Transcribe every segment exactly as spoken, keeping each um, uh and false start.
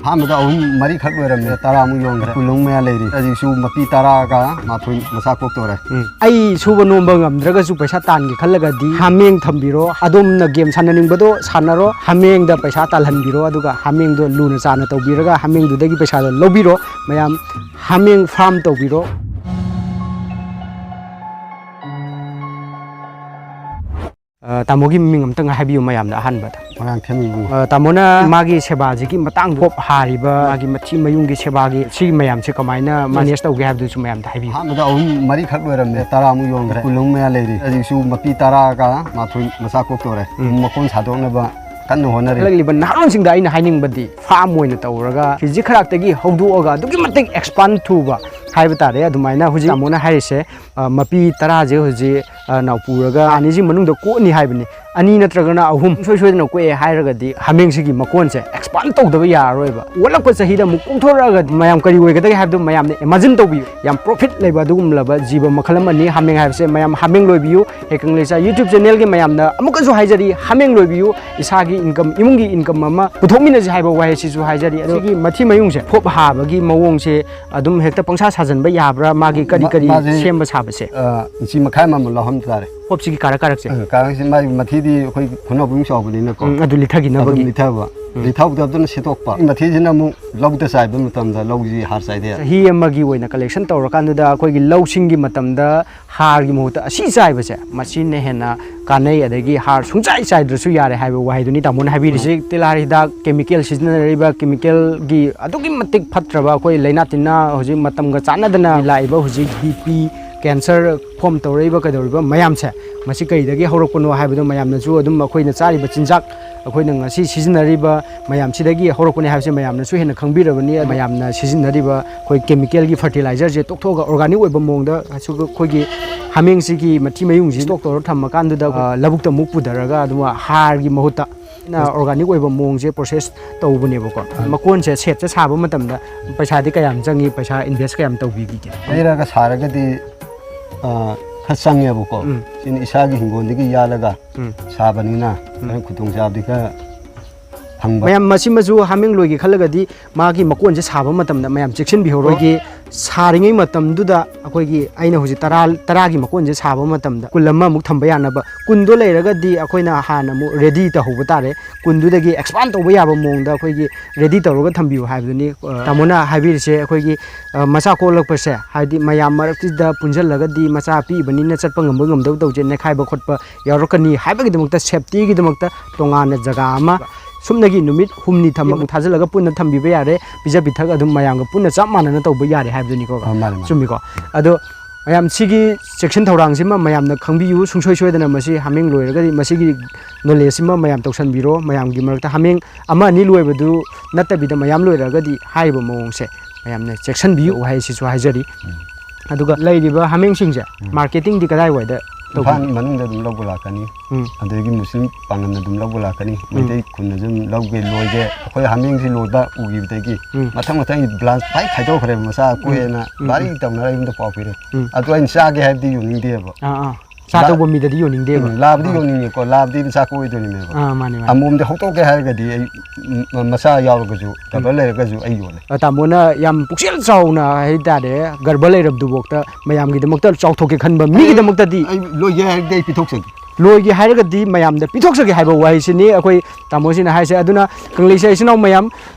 ꯑꯍꯥꯟꯕꯗ ꯑꯍꯨꯝ ꯃꯔꯤꯈꯛ ꯂꯣꯏꯔꯝꯃꯦ, ꯇꯔꯥꯃꯨꯛ ꯌꯣꯟꯈ꯭ꯔꯦ꯫ ꯀꯨꯟꯃꯨꯛ ꯃꯌꯥ ꯂꯩꯔꯤ꯫ ꯍꯧꯖꯤꯛꯁꯨ ꯃꯄꯤ ꯇꯔꯥꯒ ꯃꯥꯊꯣꯏ ꯃꯆꯥ ꯀꯣꯛꯇꯧꯔꯦ꯫ ꯎꯝ꯫ ꯑꯩ ꯁꯨꯕ ꯅꯣꯝꯕ ꯉꯝꯗ꯭ꯔꯒꯁꯨ ꯄꯩꯁꯥ ꯇꯥꯟꯒꯦ ꯈꯜꯂꯒꯗꯤ ꯍꯥꯃꯦꯡ ꯊꯝꯕꯤꯔꯣ꯫ ꯑꯗꯣꯝꯅ ꯒꯦꯝ ꯁꯥꯟꯅꯅꯤꯡꯕꯗꯣ ꯁꯥꯟꯅꯔꯣ, ꯍꯥꯃꯦꯡꯗ ꯄꯩꯁꯥ ꯇꯥꯜꯍꯟꯕꯤꯔꯣ, ꯑꯗꯨꯒ ꯍꯥꯃꯦꯡꯗꯣ ꯂꯨꯅ ꯆꯥꯅ ꯇꯧꯕꯤꯔꯒ ꯍꯥꯃꯦꯡꯗꯨꯗꯒꯤ ꯄꯩꯁꯥꯗꯣ ꯂꯧꯕꯤꯔꯣ꯫ ꯃꯌꯥꯝ ꯍꯥꯃꯦꯡ ꯐꯥꯔꯝ ꯇꯧꯕꯤꯔꯣ꯫ ꯑ, ꯇꯥꯃꯣꯒꯤ ꯃꯤꯡ ꯑꯝꯇꯪ ꯍꯥꯏꯕꯤꯌꯨ ꯃꯌꯥꯝꯗ ꯑꯍꯥꯟꯕꯗ꯫ ꯃꯣꯏꯔꯥꯡꯊꯦꯝ ꯏꯕꯨꯡꯉꯣ꯫ ꯑ, ꯇꯥꯃꯣꯅ ꯃꯥꯒꯤ ꯁꯦꯕꯥꯁꯤꯒꯤ ꯃꯇꯥꯡꯗ, ꯈꯣꯞ ꯍꯥꯔꯤꯕ, ꯃꯥꯒꯤ ꯃꯊꯤ ꯃꯌꯨꯡꯒꯤ ꯁꯦꯕꯥꯒꯤ, ꯁꯤ ꯃꯌꯥꯝꯁꯦ ꯀꯃꯥꯏꯅ ꯃꯦꯅꯦꯖ ꯇꯧꯒꯦ ꯍꯥꯏꯕꯗꯨꯁꯨ ꯃꯌꯥꯝꯗ ꯍꯥꯏꯕꯤꯌꯨ꯫ ꯑꯍꯥꯟꯕꯗ ꯑꯍꯨꯝ ꯃꯔꯤꯈꯛ ꯂꯣꯏꯔꯝꯃꯦ, ꯇꯔꯥꯃꯨꯛ ꯌꯣꯟꯈ꯭ꯔꯦ꯫ ꯀꯨꯟꯃꯨꯛ ꯃꯌꯥ ꯂꯩꯔꯤ꯫ ꯍꯧꯖꯤꯛꯁꯨ ꯃꯄꯤ ꯇꯔꯥꯒ ꯃꯥꯊꯣꯏ ꯃꯆꯥ ꯀꯣꯛꯇꯧꯔꯦ꯫ ꯎꯝ꯫ ꯃꯀꯣꯟ ꯁꯥꯗꯣꯛꯅꯕ ꯀꯟꯅ ꯍꯣꯠꯅꯔꯤ꯫ ꯈꯜꯂꯛꯂꯤꯕ ꯅꯍꯥꯔꯣꯟꯁꯤꯡꯗ ꯑꯩꯅ ꯍꯥꯏꯅꯤꯡꯕꯗꯤ, ꯐꯥꯔꯝ ꯑꯣꯏꯅ ꯇꯧꯔꯒ ꯈꯤꯖꯤꯛ ꯈꯔꯥꯛꯇꯒꯤ ꯍꯧꯗꯣꯛꯑꯒ ꯑꯗꯨꯛꯀꯤ ꯃꯇꯤꯛ ꯑꯦꯛꯁꯄꯥꯟ ꯊꯨꯕ ꯍꯥꯏꯕ ꯇꯥꯔꯦ꯫ ꯑꯗꯨꯃꯥꯏꯅ ꯍꯧꯖꯤꯛ ꯇꯥꯃꯣꯅ ꯍꯥꯏꯔꯤꯁꯦ, ꯑ, ꯃꯄꯤ ꯇꯔꯥꯁꯦ ꯍꯧꯖꯤꯛ, ꯑ, ꯅꯥꯎꯄꯨꯔꯒ ꯊꯥ ꯑꯅꯤꯁꯤ ꯃꯅꯨꯡꯗ ꯀꯣꯛꯑꯅꯤ ꯍꯥꯏꯕꯅꯤ꯫ ꯑꯅꯤ ꯅꯠꯇ꯭ꯔꯒꯅ ꯑꯍꯨꯝ ꯁꯣꯏ ꯁꯣꯏꯗꯅ ꯀꯣꯛꯑꯦ ꯍꯥꯏꯔꯒꯗꯤ ꯍꯥꯃꯦꯡꯁꯤꯒꯤ ꯃꯀꯣꯟꯁꯦ ꯑꯦꯛꯁꯄꯥꯟ ꯇꯧꯗꯕ ꯌꯥꯔꯔꯣꯏꯕ꯫ ꯑꯣꯜꯂꯛꯄ ꯆꯍꯤꯗ ꯑꯃꯨꯛ ꯀꯣꯛꯊꯣꯔꯛꯑꯒꯗꯤ ꯃꯌꯥꯝ ꯀꯔꯤ ꯑꯣꯏꯒꯗꯒꯦ ꯍꯥꯏꯕꯗꯨ ꯃꯌꯥꯝꯅ ꯏꯃꯥꯖꯤꯟ ꯇꯧꯕꯤꯌꯨ꯫ ꯌꯥꯝ ꯄ꯭ꯔꯣꯐꯤꯠ ꯂꯩꯕ ꯑꯗꯨꯒꯨꯝꯂꯕ ꯖꯤꯕ ꯃꯈꯜ ꯑꯃꯅꯤ ꯍꯥꯃꯦꯡ ꯍꯥꯏꯕꯁꯦ꯫ ꯃꯌꯥꯝ ꯍꯥꯃꯦꯡ ꯂꯣꯏꯕꯤꯌꯨ꯫ ꯍꯦꯀꯪ ꯂꯩꯆꯥ YouTube ꯆꯦꯅꯦꯜꯒꯤ ꯃꯌꯥꯝꯅ ꯑꯃꯨꯛꯀꯁꯨ ꯍꯥꯏꯖꯔꯤ, ꯍꯥꯃꯦꯡ ꯂꯣꯏꯕꯤꯌꯨ꯫ ꯏꯁꯥꯒꯤ ꯏꯟꯀꯝ, ꯏꯃꯨꯡꯒꯤ ꯏꯟꯀꯝ ꯑꯃ ꯄꯨꯊꯣꯛꯃꯤꯟꯅꯁꯤ ꯍꯥꯏꯕ ꯋꯥꯍꯩꯁꯤꯁꯨ ꯍꯥꯏꯖꯔꯤ꯫ ꯑꯗꯣ ꯁꯤꯒꯤ ꯃꯊꯤ ꯃꯌꯨꯡꯁꯦ, ꯈꯣꯞ ꯍꯥꯕꯒꯤ ꯃꯑꯣꯡꯁꯦ ꯑꯗꯨꯝ ꯍꯦꯛꯇ ꯄꯪꯁꯥ ꯁꯥꯖꯟꯕ ꯌꯥꯕ꯭ꯔꯥ? ꯃꯥꯒꯤ ꯀꯔꯤ ꯃꯥ-, ꯀꯔꯤ ꯃꯥꯁꯦ, ꯁꯦꯝꯕ ꯁꯥꯕꯁꯦ? ꯑ, ꯏꯟꯆꯤ ꯃꯈꯥꯏ ꯑꯃꯃꯨꯛ ꯂꯧꯍꯟ ꯇꯥꯔꯦ꯫ ꯈꯣꯞꯁꯤꯒꯤ ꯀꯥꯔꯛ ꯀꯥꯔꯛꯁꯦ? ꯑ, ꯀꯥꯔꯛꯁꯤ ꯃꯥꯒꯤ ꯃꯊꯤꯗꯤ ꯑꯩꯈꯣꯏ ꯈꯨꯅꯧꯕꯨꯡ ꯆꯥꯎꯕꯅꯤꯅꯀꯣ꯫ ꯎꯝ, ꯑꯗꯨ ꯂꯤꯊꯈꯤꯅꯕꯒꯤ꯫ ꯑꯗꯨꯝ ꯂꯤꯊꯕ꯫ ꯎꯝ꯫ ꯂꯤꯊꯍꯧꯗꯕꯗꯨꯅ ꯁꯦꯠꯇꯣꯛꯄ꯫ ꯃꯊꯤꯁꯤꯅ ꯑꯃꯨꯛ ꯂꯧꯗ ꯆꯥꯏꯕ ꯃꯇꯝꯗ ꯂꯧꯁꯤ ꯍꯥꯔ ꯆꯥꯏꯗ ꯌꯥꯗꯦ꯫ ꯆꯍꯤ ꯑꯃꯒꯤ ꯑꯣꯏꯅ ꯀꯂꯦꯛꯁꯟ ꯇꯧꯔꯀꯥꯟꯗꯨꯗ ꯑꯩꯈꯣꯏꯒꯤ ꯂꯧꯁꯤꯡꯒꯤ ꯃꯇꯝꯗ ꯍꯥꯔꯒꯤ ꯃꯍꯨꯠꯇ ꯑꯁꯤ ꯆꯥꯏꯕꯁꯦ, ꯃꯁꯤꯅ ꯍꯦꯟꯅ ꯀꯥꯟꯅꯩ, ꯑꯗꯒꯤ ꯍꯥꯔ ꯁꯨꯡꯆꯥꯏ ꯆꯥꯏꯗ꯭ꯔꯁꯨ ꯌꯥꯔꯦ ꯍꯥꯏꯕ ꯋꯥꯍꯩꯗꯨꯅꯤ ꯇꯥꯃꯣꯅ ꯍꯥꯏꯕꯤꯔꯤꯁꯦ꯫ ꯎꯝ꯫ ꯍꯧꯖꯤꯛ ꯇꯤꯜꯍꯥ ꯍꯤꯗꯥꯛ, ꯀꯦꯃꯤꯀꯦꯜ ꯁꯤꯖꯤꯟꯅꯔꯤꯕ, ꯀꯦꯃꯤꯀꯦꯜꯒꯤ ꯑꯗꯨꯛꯀꯤ ꯃꯇꯤꯛ ꯐꯠꯇ꯭ꯔꯕ ꯑꯩꯈꯣꯏ ꯂꯥꯏꯅꯥ ꯇꯤꯟꯅꯥ ꯍꯧꯖꯤꯛ ꯃꯇꯝꯒ ꯆꯥꯟꯅꯗꯅ ꯂꯥꯛꯏꯕ ꯍꯧꯖꯤꯛ ꯕꯤ ꯄꯤ, ꯀꯦꯟꯁꯔ ꯐꯣꯝ ꯇꯧꯔꯛꯏꯕ ꯀꯩꯗꯧꯔꯤꯕ ꯃꯌꯥꯝꯁꯦ, ꯃꯁꯤ ꯀꯔꯤꯗꯒꯤ ꯍꯧꯔꯛꯄꯅꯣ ꯍꯥꯏꯕꯗꯣ ꯃꯌꯥꯝꯅꯁꯨ ꯑꯗꯨꯝ ꯑꯩꯈꯣꯏꯅ ꯆꯥꯔꯤꯕ ꯆꯤꯟꯖꯥꯛ, ꯑꯩꯈꯣꯏꯅ ꯉꯁꯤ ꯁꯤꯖꯤꯟꯅꯔꯤꯕ ꯃꯌꯥꯝꯁꯤꯗꯒꯤ ꯍꯧꯔꯛꯄꯅꯦ ꯍꯥꯏꯕꯁꯦ ꯃꯌꯥꯝꯅꯁꯨ ꯍꯦꯟꯅ ꯈꯪꯕꯤꯔꯕꯅꯤ꯫ ꯃꯌꯥꯝꯅ ꯁꯤꯖꯤꯟꯅꯔꯤꯕ ꯑꯩꯈꯣꯏ ꯀꯦꯃꯤꯀꯦꯜꯒꯤ ꯐꯔꯇꯤꯂꯥꯏꯖꯔꯁꯦ ꯇꯣꯛꯊꯣꯛꯑꯒ ꯑꯣꯔꯒꯥꯅꯤꯛ ꯑꯣꯏꯕ ꯃꯑꯣꯡꯗ ꯑꯩꯈꯣꯏꯒꯤ ꯍꯥꯃꯦꯡꯁꯤꯒꯤ ꯃꯊꯤ ꯃꯌꯨꯡꯁꯤ ꯁ꯭ꯇꯣꯛ ꯇꯧꯔ ꯊꯝꯃꯀꯥꯟꯗꯨꯗ, ꯑ, ꯂꯧꯕꯨꯛꯇ ꯑꯃꯨꯛ ꯄꯨꯊꯔꯒ ꯑꯗꯨꯝ ꯍꯥꯔꯒꯤ ꯃꯍꯨꯠꯇ ꯑꯣꯔꯒꯥꯅꯤꯛ ꯑꯣꯏꯕ ꯃꯑꯣꯡꯁꯦ ꯄ꯭ꯔꯣꯁꯦꯁ ꯇꯧꯕꯅꯦꯕꯀꯣ꯫ ꯑ꯫ ꯃꯀꯣꯟꯁꯦ ꯁꯦꯠꯁꯦ ꯁꯥꯕ ꯃꯇꯝꯗ ꯄꯩꯁꯥꯗꯤ ꯀꯌꯥꯝ ꯆꯪꯉꯤ? ꯄꯩꯁꯥ ꯏꯟꯚꯦꯁ ꯀꯌꯥꯝ ꯇꯧꯕꯤꯈꯤꯒꯦ? ꯂꯩꯔꯒ ꯁꯥꯔꯒꯗꯤ, ꯑ, ꯈꯔ ꯆꯪꯉꯦꯕꯀꯣ꯫ ꯎꯝ꯫ ꯁꯤꯅ ꯏꯁꯥꯒꯤ ꯍꯤꯡꯒꯣꯜꯗꯒꯤ ꯌꯥꯜꯂꯒ ꯎꯝ꯫ ꯁꯥꯕꯅꯤꯅ ꯎꯝ꯫ ꯈꯔ ꯈꯨꯗꯣꯡꯆꯥꯕꯗꯤ ꯈꯔ ꯐꯪꯕ꯫ ꯃꯌꯥꯝ ꯃꯁꯤꯃꯁꯨ ꯍꯥꯃꯦꯡ ꯂꯣꯏꯒꯦ ꯈꯜꯂꯒꯗꯤ ꯃꯥꯒꯤ ꯃꯀꯣꯟꯁꯦ ꯁꯥꯕ ꯃꯇꯝꯗ ꯃꯌꯥꯝ ꯆꯦꯛꯁꯤꯟꯕꯤꯍꯧꯔꯣ꯫ ꯑꯩꯈꯣꯏꯒꯤ ꯁꯥꯔꯤꯉꯩ ꯃꯇꯝꯗꯨꯗ ꯑꯩꯈꯣꯏꯒꯤ ꯑꯩꯅ ꯍꯧꯖꯤꯛ ꯇꯔꯥ ꯇꯔꯥꯒꯤ ꯃꯀꯣꯟꯁꯦ ꯁꯥꯕ ꯃꯇꯝꯗ ꯀꯨꯟ ꯑꯃꯃꯨꯛ ꯊꯝꯕ ꯌꯥꯅꯕ, ꯀꯨꯟꯗꯣ ꯂꯩꯔꯒꯗꯤ ꯑꯩꯈꯣꯏꯅ ꯍꯥꯟꯅ ꯑꯃꯨꯛ ꯔꯦꯗꯤ ꯇꯧꯍꯧꯕ ꯇꯥꯔꯦ꯫ ꯀꯨꯟꯗꯨꯗꯒꯤ ꯑꯦꯛꯁꯄꯥꯟ ꯇꯧꯕ ꯌꯥꯕ ꯃꯑꯣꯡꯗ ꯑꯩꯈꯣꯏꯒꯤ ꯔꯦꯗꯤ ꯇꯧꯔꯒ ꯊꯝꯕꯤꯌꯨ ꯍꯥꯏꯕꯗꯨꯅꯤ꯫ ꯑ, ꯇꯥꯃꯣꯅ ꯍꯥꯏꯕꯤꯔꯤꯁꯦ ꯑꯩꯈꯣꯏꯒꯤ, ꯑ, ꯃꯆꯥ ꯀꯣꯛꯂꯛꯄꯁꯦ, ꯍꯥꯏꯗꯤ ꯃꯌꯥꯝ ꯃꯔꯛꯁꯤꯗ ꯄꯨꯟꯁꯤꯜꯂꯒꯗꯤ ꯃꯆꯥ ꯄꯤꯛꯏꯕꯅꯤꯅ ꯆꯠꯄ ꯉꯝꯕ ꯉꯝꯗꯕ ꯇꯧꯁꯦ, ꯅꯦꯈꯥꯏꯕ ꯈꯣꯠꯄ ꯌꯥꯎꯔꯛꯀꯅꯤ ꯍꯥꯏꯕꯒꯤꯗꯃꯛꯇ, ꯁꯦꯞꯇꯤꯒꯤꯗꯃꯛꯇ ꯇꯣꯉꯥꯟꯅ ꯖꯒꯥ ꯑꯃ ꯁꯨꯞꯅꯒꯤ ꯅꯨꯃꯤꯠ ꯍꯨꯝꯅꯤ ꯊꯝꯕ ꯊꯥꯖꯤꯜꯂꯒ ꯄꯨꯟꯅ ꯊꯝꯕꯤꯕ ꯌꯥꯔꯦ꯫ ꯄꯤꯖ ꯄꯤꯊꯛ ꯑꯗꯨꯝ ꯃꯌꯥꯝꯒ ꯄꯨꯟꯅ ꯆꯞ ꯃꯥꯟꯅꯅ ꯇꯧꯕ ꯌꯥꯔꯦ ꯍꯥꯏꯕꯗꯨꯅꯤꯀꯣ꯫ ꯑ, ꯃꯥꯅꯦ, ꯃꯥꯅꯦ꯫ ꯆꯨꯝꯃꯤꯀꯣ? ꯑꯗꯣ ꯃꯌꯥꯝ ꯁꯤꯒꯤ ꯆꯦꯛꯁꯤꯟ ꯊꯧꯔꯥꯡꯁꯤꯃ ꯃꯌꯥꯝꯅ ꯈꯪꯕꯤꯌꯨ꯫ ꯁꯨꯡꯁꯣꯏ ꯁꯣꯏꯗꯅ ꯃꯁꯤ ꯍꯥꯃꯦꯡ ꯂꯣꯏꯔꯒꯗꯤ ꯃꯁꯤꯒꯤ ꯅꯣꯂꯦꯖꯁꯤꯃ ꯃꯌꯥꯝ ꯇꯧꯁꯟꯕꯤꯔꯣ꯫ ꯃꯌꯥꯝꯒꯤ ꯃꯔꯛꯇ ꯍꯥꯃꯦꯡ ꯑꯃ ꯑꯅꯤ ꯂꯣꯏꯕꯗꯨ ꯅꯠꯇꯕꯤꯗ ꯃꯌꯥꯝ ꯂꯣꯏꯔꯒꯗꯤ ꯍꯥꯏꯔꯤꯕ ꯃꯑꯣꯡꯁꯦ ꯃꯌꯥꯝꯅ ꯆꯦꯛꯁꯤꯟꯕꯤꯌꯨ ꯍꯥꯏꯁꯤꯁꯨ ꯍꯥꯏꯖꯔꯤ꯫ ꯑꯗꯨꯒ ꯂꯩꯔꯤꯕ ꯍꯥꯃꯦꯡꯁꯤꯡꯁꯦ ꯃꯥꯔꯀꯦꯇꯤꯡꯗꯤ ꯀꯗꯥꯏꯋꯥꯏꯗ ꯇꯧꯕꯤ? ꯏꯝꯐꯥꯜ ꯃꯅꯨꯡꯗ ꯑꯗꯨꯝ ꯂꯧꯕ ꯂꯥꯛꯀꯅꯤ꯫ ꯎꯝ꯫ ꯑꯗꯒꯤ ꯃꯨꯁꯂꯤꯝ ꯄꯥꯡꯒꯜꯅ ꯑꯗꯨꯝ ꯂꯧꯕ ꯂꯥꯛꯀꯅꯤ꯫ ꯃꯩꯇꯩ ꯈꯨꯟꯅꯁꯨ ꯑꯗꯨꯝ ꯂꯧꯒꯦ, ꯂꯣꯏꯒꯦ꯫ ꯑꯩꯈꯣꯏ ꯍꯥꯃꯦꯡꯁꯤ ꯂꯣꯏꯕ ꯎꯈꯤꯕꯗꯒꯤ ꯎꯝ꯫ ꯃꯊꯪ ꯃꯊꯪ ꯕ꯭ꯔꯥꯟꯁ ꯐꯥꯏ ꯈꯥꯏꯗꯣꯛꯈ꯭ꯔꯦꯕ, ꯃꯆꯥ ꯀꯣꯛꯑꯦꯅ ꯚꯥꯔꯤ ꯇꯧꯅꯔ ꯑꯩꯉꯣꯟꯗ ꯄꯥꯎ ꯄꯤꯔꯛꯑꯦ꯫ ꯎꯝ꯫ ꯑꯗꯣ ꯑꯩꯅ ꯆꯥꯒꯦ ꯍꯥꯏꯕꯗꯤ ꯌꯣꯟꯅꯤꯡꯗꯦꯕ꯫ ꯑꯥ, ꯑꯥ꯫ ꯆꯥ ꯇꯧꯕ ꯃꯤꯗꯗꯤ ꯌꯣꯟꯅꯤꯡꯗꯦꯕ꯫ ꯎꯝ, ꯂꯥꯕꯗꯤ ꯌꯣꯟꯅꯤꯡꯉꯦꯀꯣ, ꯂꯥꯕꯗꯤ ꯃꯆꯥ ꯀꯣꯛꯑꯣꯏꯗꯣꯏꯅꯦꯕ꯫ ꯑꯥ, ꯃꯥꯅꯦ, ꯃꯥꯅꯦ꯫ ꯑꯃꯣꯝꯗꯤ ꯍꯧꯗꯣꯛꯀꯦ ꯍꯥꯏꯔꯒꯗꯤ ꯑꯩ, ꯎꯝ, ꯃꯆꯥ ꯌꯥꯎꯔꯒꯁꯨ, ꯗꯕꯜ ꯂꯩꯔꯒꯁꯨ ꯑꯩ ꯌꯣꯜꯂꯦ꯫ ꯑ, ꯇꯥꯃꯣꯅ ꯌꯥꯝ ꯄꯨꯛꯆꯦꯜ ꯆꯥꯎꯅ ꯍꯥꯏꯇꯥꯔꯦ, ꯒꯔꯚ ꯂꯩꯔꯕꯗꯨꯐꯥꯎꯗ ꯃꯌꯥꯝꯒꯤꯗꯃꯛꯇ ꯆꯥꯎꯊꯣꯛꯀꯦ ꯈꯟꯕ ꯃꯤꯒꯤꯗꯃꯛꯇꯗꯤ, ꯑꯩ ꯂꯣꯏꯒꯦ ꯍꯥꯏꯔꯗꯤ ꯑꯩ ꯄꯤꯊꯣꯛꯆꯒꯦ꯫ ꯂꯣꯏꯒꯦ ꯍꯥꯏꯔꯒꯗꯤ ꯃꯌꯥꯝꯗ ꯄꯤꯊꯣꯛꯆꯒꯦ ꯍꯥꯏꯕ ꯋꯥꯍꯩꯁꯤꯅꯤ ꯑꯩꯈꯣꯏ ꯇꯥꯃꯣꯁꯤꯅ ꯍꯥꯏꯁꯦ꯫ ꯑꯗꯨꯅ ꯀꯪꯂꯩꯁꯥ ꯏꯆꯤꯟ ꯏꯅꯥꯎ ꯃꯌꯥꯝ,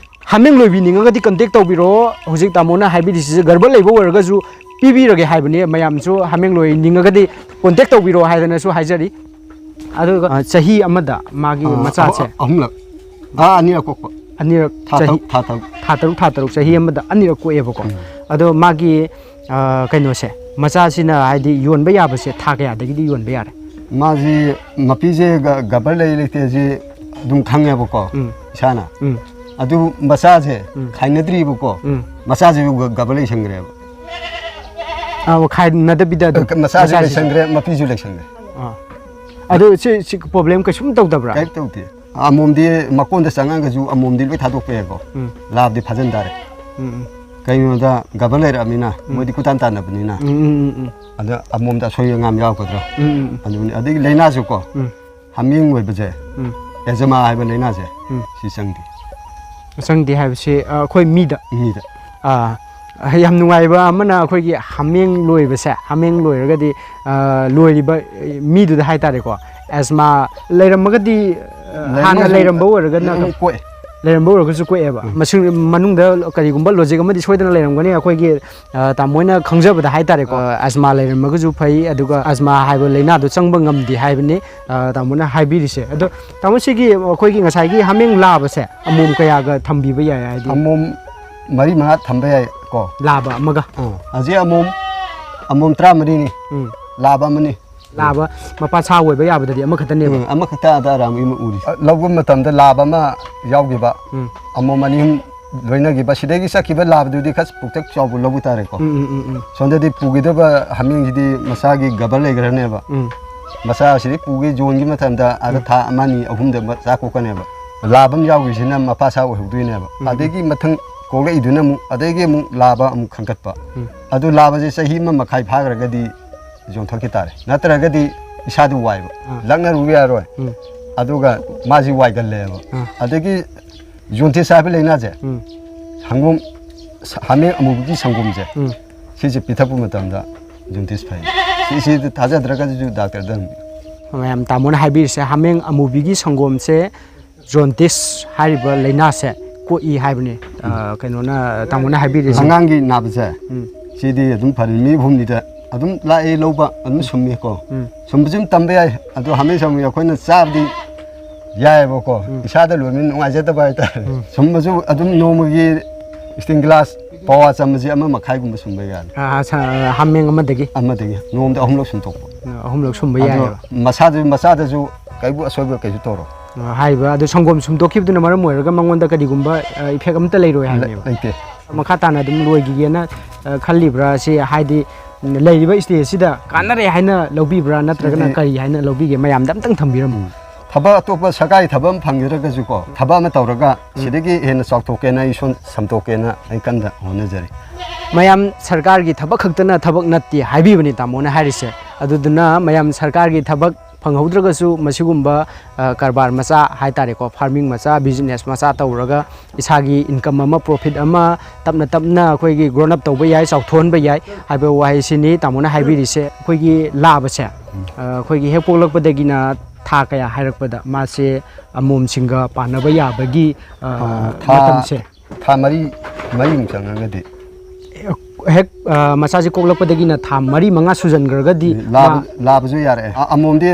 ꯍꯥꯃꯦꯡ ꯂꯣꯏꯕꯤꯅꯤꯡꯉꯒꯗꯤ ꯀꯟꯇꯦꯛ ꯇꯧꯕꯤꯔꯣ꯫ ꯍꯧꯖꯤꯛ ꯇꯥꯃꯣꯅ ꯍꯥꯏꯕꯤꯔꯤꯁꯤꯁꯨ ꯒꯔꯚ ꯂꯩꯕ ꯑꯣꯏꯔꯒꯁꯨ ꯄꯤꯕꯤꯔꯒꯦ ꯍꯥꯏꯕꯅꯤ꯫ ꯃꯌꯥꯝꯁꯨ ꯍꯥꯃꯦꯡ ꯂꯣꯏꯅꯤꯡꯉꯒꯗꯤ ꯀꯣꯟꯇꯦꯛ ꯇꯧꯕꯤꯔꯣ ꯍꯥꯏꯗꯅꯁꯨ ꯍꯥꯏꯖꯔꯤ꯫ ꯑꯗꯨꯒ, ꯑ, ꯆꯍꯤ ꯑꯃꯗ ꯃꯥꯒꯤ ꯑ, ꯃꯆꯥꯁꯦ ꯑꯍꯨ-, ꯑꯍꯨꯝꯂꯛ꯫ ꯑꯥ, ꯑꯅꯤꯔꯛ ꯀꯣꯛꯄ꯫ ꯑꯅꯤꯔꯛ, ꯊꯥ ꯆꯍꯤ ꯇꯔꯨꯛ, ꯊꯥ ꯇꯔꯨꯛ꯫ ꯊꯥ ꯇꯔꯨꯛ, ꯊꯥ ꯇꯔꯨꯛ, ꯆꯍꯤ ꯑꯃꯗ ꯑꯅꯤꯔꯛ ꯀꯣꯛꯑꯦꯕꯀꯣ꯫ ꯑꯗꯣ ꯃꯥꯒꯤ, ꯑ, ꯀꯩꯅꯣꯁꯦ, ꯃꯆꯥꯁꯤꯅ ꯍꯥꯏꯗꯤ ꯌꯣꯟꯕ ꯌꯥꯕꯁꯦ ꯊꯥ ꯀꯌꯥꯗꯒꯤꯗꯤ ꯌꯣꯟꯕ ꯌꯥꯔꯦ? ꯃꯥꯁꯤ ꯃꯄꯤꯁꯦ ꯒ-, ꯒꯕꯔ ꯂꯩ ꯂꯩꯇꯦꯁꯤ ꯑꯗꯨꯝ ꯈꯪꯉꯦꯕꯀꯣ, ꯎꯝ꯫ ꯏꯁꯥꯅ꯫ ꯎꯝ꯫ ꯑꯗꯨ ꯃꯆꯥꯁꯦ ꯎꯝ꯫ ꯈꯥꯏꯅꯗ꯭ꯔꯤꯕꯀꯣ, ꯎꯝ꯫ ꯃꯆꯥꯁꯤꯁꯨ ꯒ-, ꯒꯕꯔ ꯂꯩꯁꯟꯈ꯭ꯔꯦꯕ꯫ ꯑ, ꯈꯥꯏꯅꯗꯕꯤꯗ ꯑꯗꯨꯝ ꯃꯆꯥꯁꯨ ꯃꯆꯥꯁꯤꯁꯨ꯫ ꯂꯩꯁꯟꯈ꯭ꯔꯦ, ꯃꯄꯤꯁꯨ ꯂꯩꯁꯟꯈ꯭ꯔꯦ꯫ ꯑꯥ꯫ ꯑꯗꯨ ꯁꯤ, ꯁꯤ ꯄ꯭ꯔꯣꯕ꯭ꯂꯦꯝ ꯀꯩꯁꯨꯝ ꯇꯧꯗꯕ꯭ꯔꯥ? ꯀꯔꯤꯝ ꯇꯧꯗꯦ꯫ ꯑꯃꯣꯝꯗꯤ ꯃꯀꯣꯟꯗ ꯆꯪꯉꯒꯁꯨ ꯑꯃꯣꯝꯗꯤ ꯂꯣꯏ ꯊꯥꯗꯣꯛꯄ ꯌꯥꯏꯀꯣ꯫ ꯎꯝ꯫ ꯂꯥꯕꯗꯤ ꯐꯥꯖꯤꯟ ꯇꯥꯔꯦ꯫ ꯎꯝ, ꯎꯝ꯫ ꯀꯩꯒꯤꯅꯣꯗ ꯒꯕꯔ ꯂꯩꯔꯛꯑꯕꯅꯤꯅ, ꯃꯣꯏꯗꯤ ꯈꯨꯇꯥꯟ ꯇꯥꯟꯅꯕꯅꯤꯅ꯫ ꯎꯝ, ꯎꯝ, ꯎꯝ, ꯎꯝ꯫ ꯑꯗ ꯑꯃꯣꯝꯗ ꯑꯁꯣꯏ ꯑꯉꯥꯝ ꯌꯥꯎꯒꯗ꯭ꯔꯥ? ꯎꯝ, ꯎꯝ, ꯎꯝ꯫ ꯑꯗꯨꯅꯤ꯫ ꯑꯗꯒꯤ ꯂꯥꯏꯅꯥꯁꯨꯀꯣ, ꯎꯝ꯫ ꯍꯥꯃꯦꯡ ꯂꯣꯏꯕꯁꯦ, ꯎꯝ꯫ ꯑꯦꯖꯃꯥ ꯍꯥꯏꯕ ꯂꯥꯏꯅꯥꯁꯦ ꯎꯝ꯫ ꯁꯤ ꯆꯪꯗꯦ꯫ ꯆꯪꯗꯦ ꯍꯥꯏꯕꯁꯤ ꯑ, ꯑꯩꯈꯣꯏ ꯃꯤꯗ ꯃꯤꯗ꯫ ꯑꯥ, ꯌꯥꯝ ꯅꯨꯡꯉꯥꯏꯕ ꯑꯃꯅ ꯑꯩꯈꯣꯏꯒꯤ ꯍꯥꯃꯦꯡ ꯂꯣꯏꯕꯁꯦ, ꯍꯥꯃꯦꯡ ꯂꯣꯏꯔꯒꯗꯤ ꯑ, ꯂꯣꯏꯔꯤꯕ ꯃꯤꯗꯨꯗ ꯍꯥꯏꯇꯥꯔꯦꯀꯣ, ꯑꯦꯖꯃꯥ ꯂꯩꯔꯝꯃꯒꯗꯤ ꯑ, ꯍꯥꯟꯅ ꯂꯩꯔꯝꯃꯒꯁꯨ ꯂꯩꯔꯝꯕ ꯑꯣꯏꯔꯒꯅ ꯎꯝ, ꯀꯣꯛꯑꯦ꯫ ꯂꯩꯔꯝꯕ ꯑꯣꯏꯔꯒꯁꯨ ꯀꯣꯛꯑꯦꯕ꯫ ꯎꯝ꯫ ꯃꯁꯤ ꯃꯅꯨꯡꯗ ꯀꯔꯤꯒꯨꯝꯕ ꯂꯣꯖꯤꯛ ꯑꯃꯗꯤ ꯁꯣꯏꯗꯅ ꯂꯩꯔꯝꯒꯅꯤ꯫ ꯑꯩꯈꯣꯏꯒꯤ ꯑ, ꯇꯥꯃꯣꯅ ꯈꯪꯖꯕꯗ ꯍꯥꯏꯇꯥꯔꯦꯀꯣ, ꯑ, ꯑꯦꯖꯃꯥ ꯂꯩꯔꯝꯃꯒꯁꯨ ꯐꯩ, ꯑꯗꯨꯒ ꯑꯦꯖꯃꯥ ꯍꯥꯏꯕ ꯂꯥꯏꯅꯥꯗꯣ ꯆꯪꯕ ꯉꯝꯗꯦ ꯍꯥꯏꯕꯅꯤ ꯑ, ꯇꯥꯃꯣꯅ ꯍꯥꯏꯕꯤꯔꯤꯁꯦ꯫ ꯑꯗꯣ ꯇꯥꯃꯣ, ꯁꯤꯒꯤ ꯑꯩꯈꯣꯏꯒꯤ ꯉꯁꯥꯏꯒꯤ ꯍꯥꯃꯦꯡ ꯂꯥꯕꯁꯦ ꯑꯃꯣꯝ ꯀꯌꯥꯒ ꯊꯝꯕꯤꯕ ꯌꯥꯏ ꯍꯥꯏꯗꯤ? ꯑꯃꯣꯝ ꯃꯔꯤ ꯃꯉꯥ ꯊꯝꯕ ꯌꯥꯏ ꯀꯣ꯫ ꯂꯥꯕ ꯑꯃꯒ꯫ ꯑꯥ, ꯍꯧꯖꯤꯛ ꯑꯃꯣꯝ ꯑꯃꯣꯝ ꯇꯔꯥꯃꯔꯤꯅꯤ꯫ ꯎꯝ꯫ ꯂꯥꯕ ꯑꯃꯅꯤ꯫ ꯂꯥꯕ ꯃꯄꯥ ꯁꯥ ꯑꯣꯏꯕ ꯌꯥꯕꯗꯗꯤ ꯑꯃꯈꯛꯇꯅꯦꯕ꯫ ꯎꯝ, ꯑꯃꯈꯛꯇ ꯑꯗ ꯑꯔꯥꯝ ꯏꯃ ꯎꯔꯤ꯫ ꯂꯧꯕ ꯃꯇꯝꯗ ꯂꯥꯕ ꯑꯃ ꯌꯥꯎꯈꯤꯕ꯫ ꯎꯝ꯫ ꯑꯃꯣꯝ ꯑꯅꯤ ꯑꯍꯨꯝ ꯂꯣꯏꯅꯈꯤꯕ꯫ ꯁꯤꯗꯒꯤ ꯆꯠꯈꯤꯕ ꯂꯥꯕꯗꯨꯗꯤ ꯈꯔ ꯄꯨꯛꯇꯛ ꯆꯥꯎꯕ ꯂꯧꯕ ꯇꯥꯔꯦꯀꯣ꯫ ꯎꯝ, ꯎꯝ, ꯎꯝ, ꯎꯝ꯫ ꯁꯣꯝꯗꯗꯤ ꯄꯨꯈꯤꯗꯧꯕ ꯍꯥꯃꯦꯡꯁꯤꯗꯤ ꯃꯁꯥꯒꯤ ꯒꯕꯔ ꯂꯩꯈ꯭ꯔꯅꯦꯕ꯫ ꯎꯝ꯫ ꯃꯆꯥ ꯑꯁꯤꯗꯤ ꯄꯨꯒꯦ ꯌꯣꯟꯈꯤꯕ ꯃꯇꯝꯗ ꯑꯥꯗ ꯊꯥ ꯑꯃ ꯑꯅꯤ ꯑꯍꯨꯝꯗ ꯃꯆꯥ ꯀꯣꯛꯀꯅꯦꯕ꯫ ꯂꯥꯕ ꯑꯃ ꯌꯥꯎꯈꯤꯕꯁꯤꯅ ꯃꯄꯥ ꯁꯥ ꯑꯣꯏꯍꯧꯗꯣꯏꯅꯦꯕ꯫ ꯎꯝ꯫ ꯑꯗꯒꯤ ꯃꯊꯪ ꯀꯣꯛꯂꯛꯏꯗꯨꯅ ꯑꯃꯨꯛ ꯑꯗꯒꯤ ꯑꯃꯨꯛ ꯂꯥꯕ ꯑꯃꯨꯛ ꯈꯟꯒꯠꯄ꯫ ꯎꯝ꯫ ꯑꯗꯨ ꯂꯥꯕꯁꯦ ꯆꯍꯤ ꯑꯃ ꯃꯈꯥꯏ ꯐꯥꯈ꯭ꯔꯒꯗꯤ ꯌꯣꯟꯊꯣꯛꯈꯤ ꯇꯥꯔꯦ, ꯅꯠꯇ꯭ꯔꯒꯗꯤ ꯏꯁꯥꯗ ꯋꯥꯏꯕ꯫ ꯑꯥ꯫ ꯂꯛꯅꯔꯨꯕ ꯌꯥꯔꯣꯏ꯫ ꯎꯝ꯫ ꯑꯗꯨꯒ ꯃꯥꯁꯤ ꯋꯥꯏꯒꯜꯂꯦꯕ꯫ ꯑꯥ꯫ ꯑꯗꯒꯤ ꯖꯣꯟꯇꯤꯁ ꯍꯥꯏꯕ ꯂꯥꯏꯅꯥꯁꯦ ꯎꯝ꯫ ꯁꯪꯒꯣꯝ ꯁ-, ꯍꯥꯃꯦꯡ ꯑꯃꯨꯕꯒꯤ ꯁꯪꯒꯣꯝꯁꯦ ꯎꯝ꯫ ꯁꯤꯁꯦ ꯄꯤꯊꯛꯄ ꯃꯇꯝꯗ ꯖꯣꯟꯇꯤꯁ ꯐꯩ꯫ ꯁꯤꯁꯤ ꯊꯥꯖꯗ꯭ꯔꯒꯁꯨ ꯗꯥꯛꯇꯔꯗ ꯍꯪꯕꯤꯌꯨ꯫ ꯃꯌꯥꯝ ꯇꯥꯃꯣꯅ ꯍꯥꯏꯕꯤꯔꯤꯁꯦ ꯍꯥꯃꯦꯡ ꯑꯃꯨꯕꯤꯒꯤ ꯁꯪꯒꯣꯝꯁꯦ ꯖꯣꯟꯇꯤꯁ ꯍꯥꯏꯔꯤꯕ ꯂꯥꯏꯅꯥꯁꯦ ꯀꯣꯛꯏ ꯍꯥꯏꯕꯅꯤ꯫ ꯑ, ꯀꯩꯅꯣꯅ, ꯇꯥꯃꯣꯅ ꯍꯥꯏꯕꯤꯔꯤꯁꯦ꯫ ꯑꯉꯥꯡꯒꯤ ꯅꯥꯕꯁꯦ ꯎꯝ꯫ ꯁꯤꯗꯤ ꯑꯗꯨꯝ ꯐꯔꯦ, ꯅꯨꯃꯤꯠ ꯍꯨꯝꯅꯤꯗ ꯑꯗꯨꯝ ꯂꯥꯛꯑꯦ ꯂꯧꯕ, ꯑꯗꯨꯝ ꯁꯨꯝꯃꯦꯀꯣ꯫ ꯎꯝ꯫ ꯁꯨꯝꯕꯁꯨ ꯑꯗꯨꯝ ꯇꯝꯕ ꯌꯥꯏ꯫ ꯑꯗꯣ ꯍꯥꯃꯦꯡ ꯁꯪꯒꯣꯝ ꯑꯩꯈꯣꯏꯅ ꯆꯥꯕꯗꯤ ꯌꯥꯏꯑꯕꯀꯣ, ꯎꯝ꯫ ꯏꯁꯥꯗ ꯂꯣꯏꯕꯅ ꯅꯨꯡꯉꯥꯏꯖꯗꯕ ꯍꯥꯏꯇꯥꯔꯦ꯫ ꯎꯝ꯫ ꯁꯨꯝꯕꯁꯨ ꯑꯗꯨꯝ ꯅꯣꯡꯃꯒꯤ ꯏꯁꯇꯤꯟ ꯒꯤꯂꯥꯁ ꯄꯋꯥ ꯆꯥꯃꯁ ꯑꯃ ꯃꯈꯥꯏꯒꯨꯝꯕ ꯁꯨꯝꯕ ꯌꯥꯅꯤ꯫ ꯑ, ꯁ-, ꯍꯥꯃꯦꯡ ꯑꯃꯗꯒꯤ ꯑꯃꯗꯒꯤ ꯅꯣꯡꯃꯗ ꯑꯍꯨꯝꯂꯛ ꯁꯨꯝꯇꯣꯛꯄ꯫ ꯑ, ꯑꯍꯨꯝꯂꯛ ꯁꯨꯝꯕ ꯑꯗꯣ ꯌꯥꯏꯑꯕ꯫ ꯃꯁꯥꯗꯨ, ꯃꯆꯥꯗꯁꯨ ꯀꯩꯕꯨ ꯑꯁꯣꯏꯕ ꯀꯩꯁꯨ ꯇꯧꯔꯣꯏ꯫ ꯑ, ꯍꯥꯏꯔꯤꯕ ꯑꯗꯨ ꯁꯪꯒꯣꯝ ꯁꯨꯝꯗꯣꯛꯈꯤꯕꯗꯨꯅ ꯃꯔꯝ ꯑꯣꯏꯔꯒ ꯃꯉꯣꯟꯗ ꯀꯔꯤꯒꯨꯝꯕ, ꯑ, ꯏꯐꯦꯛ ꯑꯃꯠꯇ ꯂꯩꯔꯣꯏ ꯍꯥꯏꯕꯅꯦꯕ꯫ ꯂꯩꯇꯦ꯫ ꯃꯈꯥ ꯇꯥꯅ ꯑꯗꯨꯝ ꯂꯣꯏꯈꯤꯒꯦꯅ, ꯑ, ꯈꯜꯂꯤꯕ꯭ꯔꯥ? ꯁꯤ ꯍꯥꯏꯗꯤ ꯂꯩꯔꯤꯕ ꯏꯁꯇꯦꯖꯁꯤꯗ ꯀꯥꯟꯅꯔꯦ ꯍꯥꯏꯅ ꯂꯧꯕꯤꯕ꯭ꯔꯥ, ꯅꯠꯇ꯭ꯔꯒꯅ ꯁꯤꯗꯤ ꯀꯔꯤ ꯍꯥꯏꯅ ꯂꯧꯕꯤꯒꯦ? ꯃꯌꯥꯝꯗ ꯑꯝꯇꯪ ꯊꯝꯕꯤꯔꯝꯃꯨ꯫ ꯎꯝ꯫ ꯊꯕꯛ ꯑꯇꯣꯞꯄ ꯁꯔꯀꯥꯔꯒꯤ ꯊꯕꯛ ꯑꯃ ꯐꯪꯖꯗ꯭ꯔꯒꯁꯨꯀꯣ, ꯊꯕꯛ ꯑꯃ ꯇꯧꯔꯒ ꯁꯤꯗꯒꯤ ꯍꯦꯟꯅ ꯆꯥꯎꯊꯣꯛꯀꯦꯅ, ꯑꯩ ꯁꯣꯝ ꯁꯝꯗꯣꯛꯀꯦꯅ ꯑꯩ ꯀꯟꯅ ꯍꯣꯠꯅꯖꯔꯤ꯫ ꯃꯌꯥꯝ ꯁꯔꯀꯥꯔꯒꯤ ꯊꯕꯛ ꯈꯛꯇꯅ ꯊꯕꯛ ꯅꯠꯇꯦ ꯍꯥꯏꯕꯤꯕꯅꯤ ꯇꯥꯃꯣꯅ ꯍꯥꯏꯔꯤꯁꯦ꯫ ꯑꯗꯨꯗꯨꯅ ꯃꯌꯥꯝ ꯁꯔꯀꯥꯔꯒꯤ ꯊꯕꯛ ꯐꯪꯍꯧꯗ꯭ꯔꯒꯁꯨ ꯃꯁꯤꯒꯨꯝꯕ, ꯑ, ꯀꯔꯕꯥꯔ ꯃꯆꯥ ꯍꯥꯏꯇꯥꯔꯦꯀꯣ, farming ꯃꯆꯥ, business ꯃꯆꯥ ꯇꯧꯔꯒ ꯏꯁꯥꯒꯤ income ꯑꯃ, profit ꯑꯃ ꯇꯞꯅ ꯇꯞꯅ ꯑꯩꯈꯣꯏꯒꯤ grown up ꯇꯧꯕ ꯌꯥꯏ, ꯆꯥꯎꯊꯣꯛꯍꯟꯕ ꯌꯥꯏ ꯍꯥꯏꯕ ꯋꯥꯍꯩꯁꯤꯅꯤ ꯇꯥꯃꯣꯅ ꯍꯥꯏꯕꯤꯔꯤꯁꯦ꯫ ꯑꯩꯈꯣꯏꯒꯤ ꯂꯥꯕꯁꯦ, ꯑ, ꯑꯩꯈꯣꯏꯒꯤ ꯍꯦꯛ ꯄꯣꯛꯂꯛꯄꯗꯒꯤꯅ ꯊꯥ ꯀꯌꯥ ꯍꯥꯏꯔꯛꯄꯗ ꯃꯥꯁꯦ ꯑꯃꯣꯝꯁꯤꯡꯒ ꯄꯥꯟꯅꯕ ꯌꯥꯕꯒꯤ, ꯑ, ꯑ, ꯊꯥ ꯃꯇꯝꯁꯦ? ꯊꯥ ꯃꯔꯤ, ꯃꯔꯤꯃꯨꯛ ꯆꯪꯉꯒꯗꯤ꯫ ꯍꯦꯛ, ꯑ, ꯃꯆꯥꯁꯦ ꯀꯣꯛꯂꯛꯄꯗꯒꯤꯅ ꯊꯥ ꯃꯔꯤ ꯃꯉꯥ ꯁꯨꯖꯟꯈ꯭ꯔꯒꯗꯤ ꯂꯥꯕ-, ꯃꯥ ꯂꯥꯕꯁꯨ ꯌꯥꯔꯛꯑꯦ꯫ ꯑ-, ꯑꯃꯣꯝꯗꯤ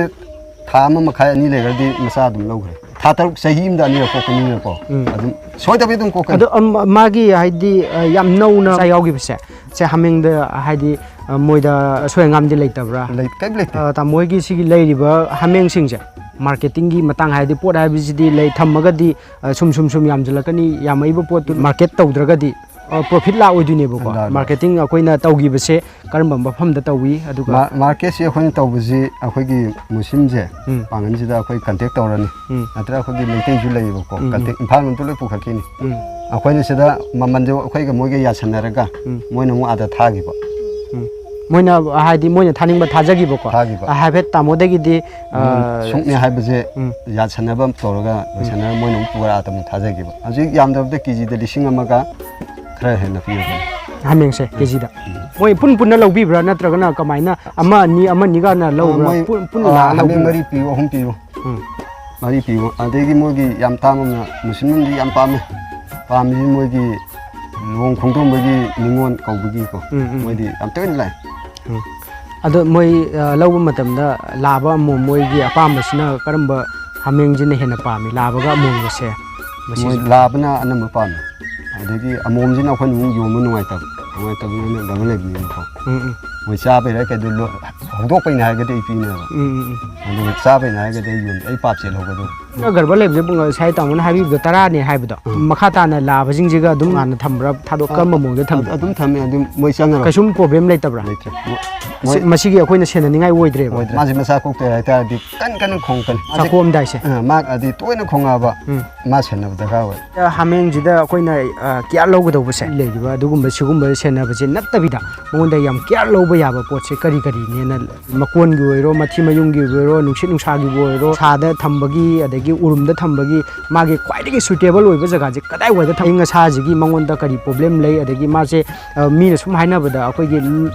ꯊꯥ ꯑꯃ ꯃꯈꯥꯏ, ꯑꯅꯤ ꯂꯩꯔꯒꯗꯤ ꯃꯆꯥ ꯑꯗꯨꯝ ꯂꯧꯈ꯭ꯔꯦ꯫ ꯊꯥ ꯇꯔꯨꯛ, ꯆꯍꯤ ꯑꯃꯗ ꯑꯅꯤꯔꯛ ꯀꯣꯛꯄꯅꯤꯅꯀꯣ, ꯎꯝ꯫ ꯑꯗꯨꯝ ꯁꯣꯏꯗꯕꯤ ꯑꯗꯨꯝ ꯀꯣꯛꯀꯅꯤ꯫ ꯑꯗꯣ, ꯑꯝ, ꯃꯥꯒꯤ ꯍꯥꯏꯗꯤ, ꯑ, ꯌꯥꯝ ꯅꯧꯅ ꯃꯆꯥ ꯌꯥꯎꯈꯤꯕꯁꯦ, ꯁꯦ ꯍꯥꯃꯦꯡꯗ ꯍꯥꯏꯗꯤ, ꯑ, ꯃꯣꯏꯗ ꯑꯁꯣꯏ ꯑꯉꯥꯝꯗꯤ ꯂꯩꯇꯕ꯭ꯔꯥ? ꯂꯩ-, ꯀꯩꯝ ꯂꯩꯇꯦ꯫ ꯑ, ꯇꯥꯃꯣ ꯍꯣꯏꯒꯤ ꯁꯤꯒꯤ ꯂꯩꯔꯤꯕ ꯍꯥꯃꯦꯡꯁꯤꯡꯁꯦ, marketing ꯒꯤ ꯃꯇꯥꯡ ꯍꯥꯏꯗꯤ ꯄꯣꯠ ꯍꯥꯏꯕꯁꯤꯗꯤ ꯂꯩ ꯊꯝꯃꯒꯗꯤ, ꯑ, ꯁꯨꯝ, ꯁꯨꯝ, ꯁꯨꯝ ꯌꯥꯝꯁꯤꯜꯂꯛꯀꯅꯤ, ꯌꯥꯝꯃꯛꯏꯕ ꯄꯣꯠꯇꯨ market ꯇꯧꯗ꯭ꯔꯒꯗꯤ, ꯑ, profit ꯂꯥꯛꯑꯣꯏꯗꯣꯏꯅꯦꯕꯀꯣ꯫ ꯂꯥꯛꯑꯣꯏ, ꯂꯥꯛꯑꯣꯏ꯫ Marketing ꯑꯩꯈꯣꯏꯅ ꯇꯧꯈꯤꯕꯁꯦ ꯀꯔꯝꯕ ꯃꯐꯝꯗ ꯇꯧꯏ? ꯑꯗꯨꯒ ꯃꯥ-, market ꯁꯤ ꯑꯩꯈꯣꯏꯅ ꯇꯧꯕꯁꯤ ꯑꯩꯈꯣꯏꯒꯤ ꯃꯨꯁꯤꯝꯁꯦ ꯎꯝ꯫ ꯄꯥꯡꯒꯜꯁꯤꯗ ꯑꯩꯈꯣꯏ contact ꯇꯧꯔꯅꯤ꯫ ꯎꯝ꯫ ꯅꯠꯇ꯭ꯔꯒ ꯑꯩꯈꯣꯏꯒꯤ ꯃꯩꯇꯩꯁꯨ ꯂꯩꯌꯦꯕꯀꯣ, ꯎꯝ, ꯎꯝ꯫ Contact ꯏꯝꯐꯥꯜ ꯂꯣꯝꯗ ꯂꯣꯏ ꯄꯨꯈꯠꯈꯤꯅꯤ꯫ ꯎꯝ꯫ ꯑꯩꯈꯣꯏꯅ ꯁꯤꯗ ꯃꯃꯜꯁꯨ ꯑꯩꯈꯣꯏꯒ ꯃꯣꯏꯒ ꯌꯥꯁꯟꯅꯔꯒ ꯎꯝ꯫ ꯃꯣꯏꯅ ꯑꯃꯨꯛ ꯑꯥꯗ ꯊꯥꯈꯤꯕ꯫ ꯎꯝ꯫ ꯃꯣꯏꯅ ꯍꯥꯏꯗꯤ ꯃꯣꯏꯅ ꯊꯥꯅꯤꯡꯕ ꯊꯥꯖꯈꯤꯕꯀꯣ꯫ ꯊꯥꯈꯤꯕ꯫ ꯑ, ꯍꯥꯏꯐꯦꯠ ꯇꯥꯃꯣꯗꯒꯤꯗꯤ, ꯎꯝ, ꯑ, ꯁꯨꯛꯅꯦ ꯍꯥꯏꯕꯁꯦ ꯎꯝ꯫ ꯌꯥꯁꯟꯅꯕ ꯑꯃ ꯇꯧꯔꯒ ꯎꯝ꯫ ꯂꯣꯏꯁꯟꯅꯔꯒ ꯃꯣꯏꯅ ꯑꯃꯨꯛ ꯄꯨꯔꯒ ꯑꯥꯗ ꯑꯃꯨꯛ ꯊꯥꯖꯈꯤꯕ꯫ ꯍꯧꯖꯤꯛ ꯌꯥꯝꯗ꯭ꯔꯕꯗ ꯀꯦꯖꯤꯗ ꯂꯤꯁꯤꯡ ꯑꯃꯒ ꯈꯔ ꯍꯦꯟꯅ ꯄꯤꯔꯕꯅꯤ꯫ ꯍꯥꯃꯦꯡꯁꯦ ꯎꯝ꯫ ꯀꯦꯖꯤꯗ? ꯎꯝ꯫ ꯃꯣꯏ ꯄꯨꯟ ꯄꯨꯟꯅ ꯂꯧꯕꯤꯕ꯭ꯔꯥ, ꯅꯠꯇ꯭ꯔꯒꯅ ꯀꯃꯥꯏꯅ ꯑꯃ ꯑꯅꯤ, ꯑꯃ ꯑꯅꯤꯒꯅ ꯂꯧꯕ꯭ꯔꯥ? ꯃꯣꯏ, ꯄꯨꯟ, ꯄꯨꯟꯅ ꯑ, ꯂꯥꯛꯑ ꯍꯥꯃꯦꯡ ꯂꯧꯕꯤꯕ꯭ꯔꯥ? ꯃꯔꯤ ꯄꯤꯌꯨ, ꯑꯍꯨꯝ ꯄꯤꯌꯨ꯫ ꯎꯝ꯫ ꯃꯔꯤ ꯄꯤꯌꯨ꯫ ꯑꯗꯒꯤ ꯃꯣꯏꯒꯤ ꯌꯥꯝ ꯇꯥꯡꯕ ꯑꯃꯅ, ꯃꯨꯁꯂꯤꯝꯗꯤ ꯌꯥꯝ ꯄꯥꯝꯃꯦ꯫ ꯄꯥꯝꯃꯤꯁꯤ ꯃꯣꯏꯒꯤ ꯂꯨꯍꯣꯡ ꯈꯣꯡꯗꯣꯡꯕꯒꯤ ꯅꯤꯉꯣꯜ ꯀꯧꯕꯒꯤꯀꯣ꯫ ꯎꯝ, ꯎꯝ, ꯎꯝ꯫ ꯃꯣꯏꯗꯤ ꯌꯥꯝ ꯇꯣꯏꯅ ꯂꯥꯛꯑꯦ꯫ ꯎꯝ꯫ ꯑꯗꯣ ꯃꯣꯏ, ꯑ, ꯂꯧꯕ ꯃꯇꯝꯗ ꯂꯥꯕ ꯑꯃꯣꯝ ꯃꯣꯏꯒꯤ ꯑꯄꯥꯝꯕꯁꯤꯅ ꯀꯔꯝꯕ ꯍꯥꯃꯦꯡꯁꯤꯅ ꯍꯦꯟꯅ ꯄꯥꯝꯃꯤ, ꯂꯥꯕꯒ ꯑꯃꯣꯝꯒꯁꯦ? ꯃꯁꯤꯁꯦ? ꯃꯣꯏ ꯂꯥꯕꯅ ꯑꯅꯝꯕ ꯄꯥꯝꯃꯤ꯫ ꯑꯗꯒꯤ ꯑꯃꯣꯝꯁꯤꯅ ꯑꯩꯈꯣꯏꯅ ꯑꯃꯨꯛ ꯌꯣꯟꯕ ꯅꯨꯡꯉꯥꯏꯇꯕ, ꯅꯨꯡꯉꯥꯏꯇꯕꯅꯤꯅ ꯂꯕ ꯂꯩꯕꯅꯤꯅꯀꯣ꯫ ꯎꯝ, ꯎꯝ꯫ ꯃꯣꯏ ꯆꯥꯕꯩꯔꯥ ꯀꯩꯗꯣ ꯂꯣ-, ꯍꯧꯗꯣꯛꯄꯩꯅꯦ ꯍꯥꯏꯔꯒꯗꯤ ꯑꯩ ꯄꯤꯅꯦꯕ꯫ ꯎꯝ, ꯎꯝ, ꯎꯝ꯫ ꯑꯗꯨꯒ ꯆꯥꯕꯩꯅꯦ ꯍꯥꯏꯔꯒꯗꯤ ꯑꯩ ꯌꯣꯟ-, ꯑꯩ ꯄꯥꯞ ꯆꯦꯜꯍꯧꯒꯗꯧꯕ꯫ ꯒꯔꯚ ꯂꯩꯕꯁꯦ ꯄꯨꯡ ꯉꯁꯥꯏ ꯇꯥꯃꯣꯅ ꯍꯥꯏꯕꯤꯕꯗꯣ ꯇꯔꯥꯅꯦ ꯍꯥꯏꯕꯗꯣ, ꯎꯝ꯫ ꯃꯈꯥ ꯇꯥꯅ ꯂꯥꯕꯁꯤꯡꯁꯤꯒ ꯑꯗꯨꯝ ꯍꯥꯟꯅ ꯊꯝꯕ꯭ꯔꯥ, ꯊꯥꯗꯣꯛ-, ꯑ-, ꯀꯔꯝꯕ ꯃꯑꯣꯡꯗ ꯊꯝꯃꯤ? ꯑꯗꯨꯝ ꯊꯝꯃꯦ, ꯑꯗꯨꯝ ꯃꯣꯏ ꯆꯪꯉꯔꯣꯏ꯫ ꯀꯩꯁꯨꯝ ꯄ꯭ꯔꯣꯕ꯭ꯂꯦꯝ ꯂꯩꯇꯕ꯭ꯔꯥ? ꯂꯩꯇ꯭ꯔꯦ꯫ ꯃꯣꯏ, ꯃꯁꯤ-, ꯃꯣꯏ ꯃꯁꯤꯒꯤ ꯑꯩꯈꯣꯏꯅ ꯁꯦꯟꯅꯅꯤꯡꯉꯥꯏ ꯑꯣꯏꯗ꯭ꯔꯦꯕ꯫ ꯑꯣꯏꯗ꯭ꯔꯦ꯫ ꯃꯥꯁꯦ ꯃꯆꯥ ꯀꯣꯛꯇꯣꯏ ꯍꯥꯏꯇꯥꯔꯗꯤ ꯀꯟ ꯀꯟꯅ ꯈꯣꯡꯉꯛꯀꯅꯤ꯫ ꯆꯥꯛꯈꯣꯝꯗꯥꯏꯁꯦ꯫ ꯑ, ꯃꯥ ꯑꯗꯤ ꯇꯣꯏꯅ ꯈꯣꯡꯉꯛꯑꯕ ꯎꯝ꯫ ꯃꯥ ꯁꯦꯟꯅꯕ ꯗꯔꯀꯥꯔ ꯑꯣꯏ꯫ ꯑ, ꯍꯥꯃꯦꯡꯁꯤꯗ ꯑꯩꯈꯣꯏꯅ, ꯑ, ꯀꯤꯌꯥꯔ ꯂꯧꯒꯗꯧꯕꯁꯦ, ꯂꯩꯔꯤꯕ ꯑꯗꯨꯒꯨꯝꯕ ꯁꯤꯒꯨꯝꯕ ꯁꯦꯟꯅꯕꯁꯦ ꯅꯠꯇꯕꯤꯗ ꯃꯉꯣꯟꯗ ꯌꯥꯝ ꯀꯤꯌꯥꯔ ꯂꯧꯕ ꯌꯥꯕ ꯄꯣꯠꯁꯦ ꯀꯔꯤ ꯀꯔꯤꯅꯦꯅ, ꯃꯀꯣꯟꯒꯤ ꯑꯣꯏꯔꯣ, ꯃꯊꯤ ꯃꯌꯨꯡꯒꯤ ꯑꯣꯏꯔꯣ, ꯅꯨꯡꯁꯤꯠ ꯅꯨꯡꯁꯥꯒꯤꯕꯨ ꯑꯣꯏꯔꯣ, ꯁꯥꯗ ꯊꯝꯕꯒꯤ, ꯑꯗꯒꯤ ꯎꯔꯨꯝꯗ ꯊꯝꯕꯒꯤ ꯃꯥꯒꯤ ꯈ꯭ꯋꯥꯏꯗꯒꯤ ꯁꯨꯏꯇꯦꯕꯜ ꯑꯣꯏꯕ ꯖꯒꯥꯁꯦ ꯀꯗꯥꯏꯋꯥꯏꯗ ꯊꯝ-, ꯑꯌꯤꯡ ꯑꯁꯥꯁꯤꯒꯤ ꯃꯉꯣꯟꯗ ꯀꯔꯤ ꯄ꯭ꯔꯣꯕ꯭ꯂꯦꯝ ꯂꯩ, ꯑꯗꯒꯤ ꯃꯥꯁꯦ, ꯑ, ꯃꯤꯅ ꯁꯨꯝ ꯍꯥꯏꯅꯕꯗ ꯑꯩꯈꯣꯏꯒꯤ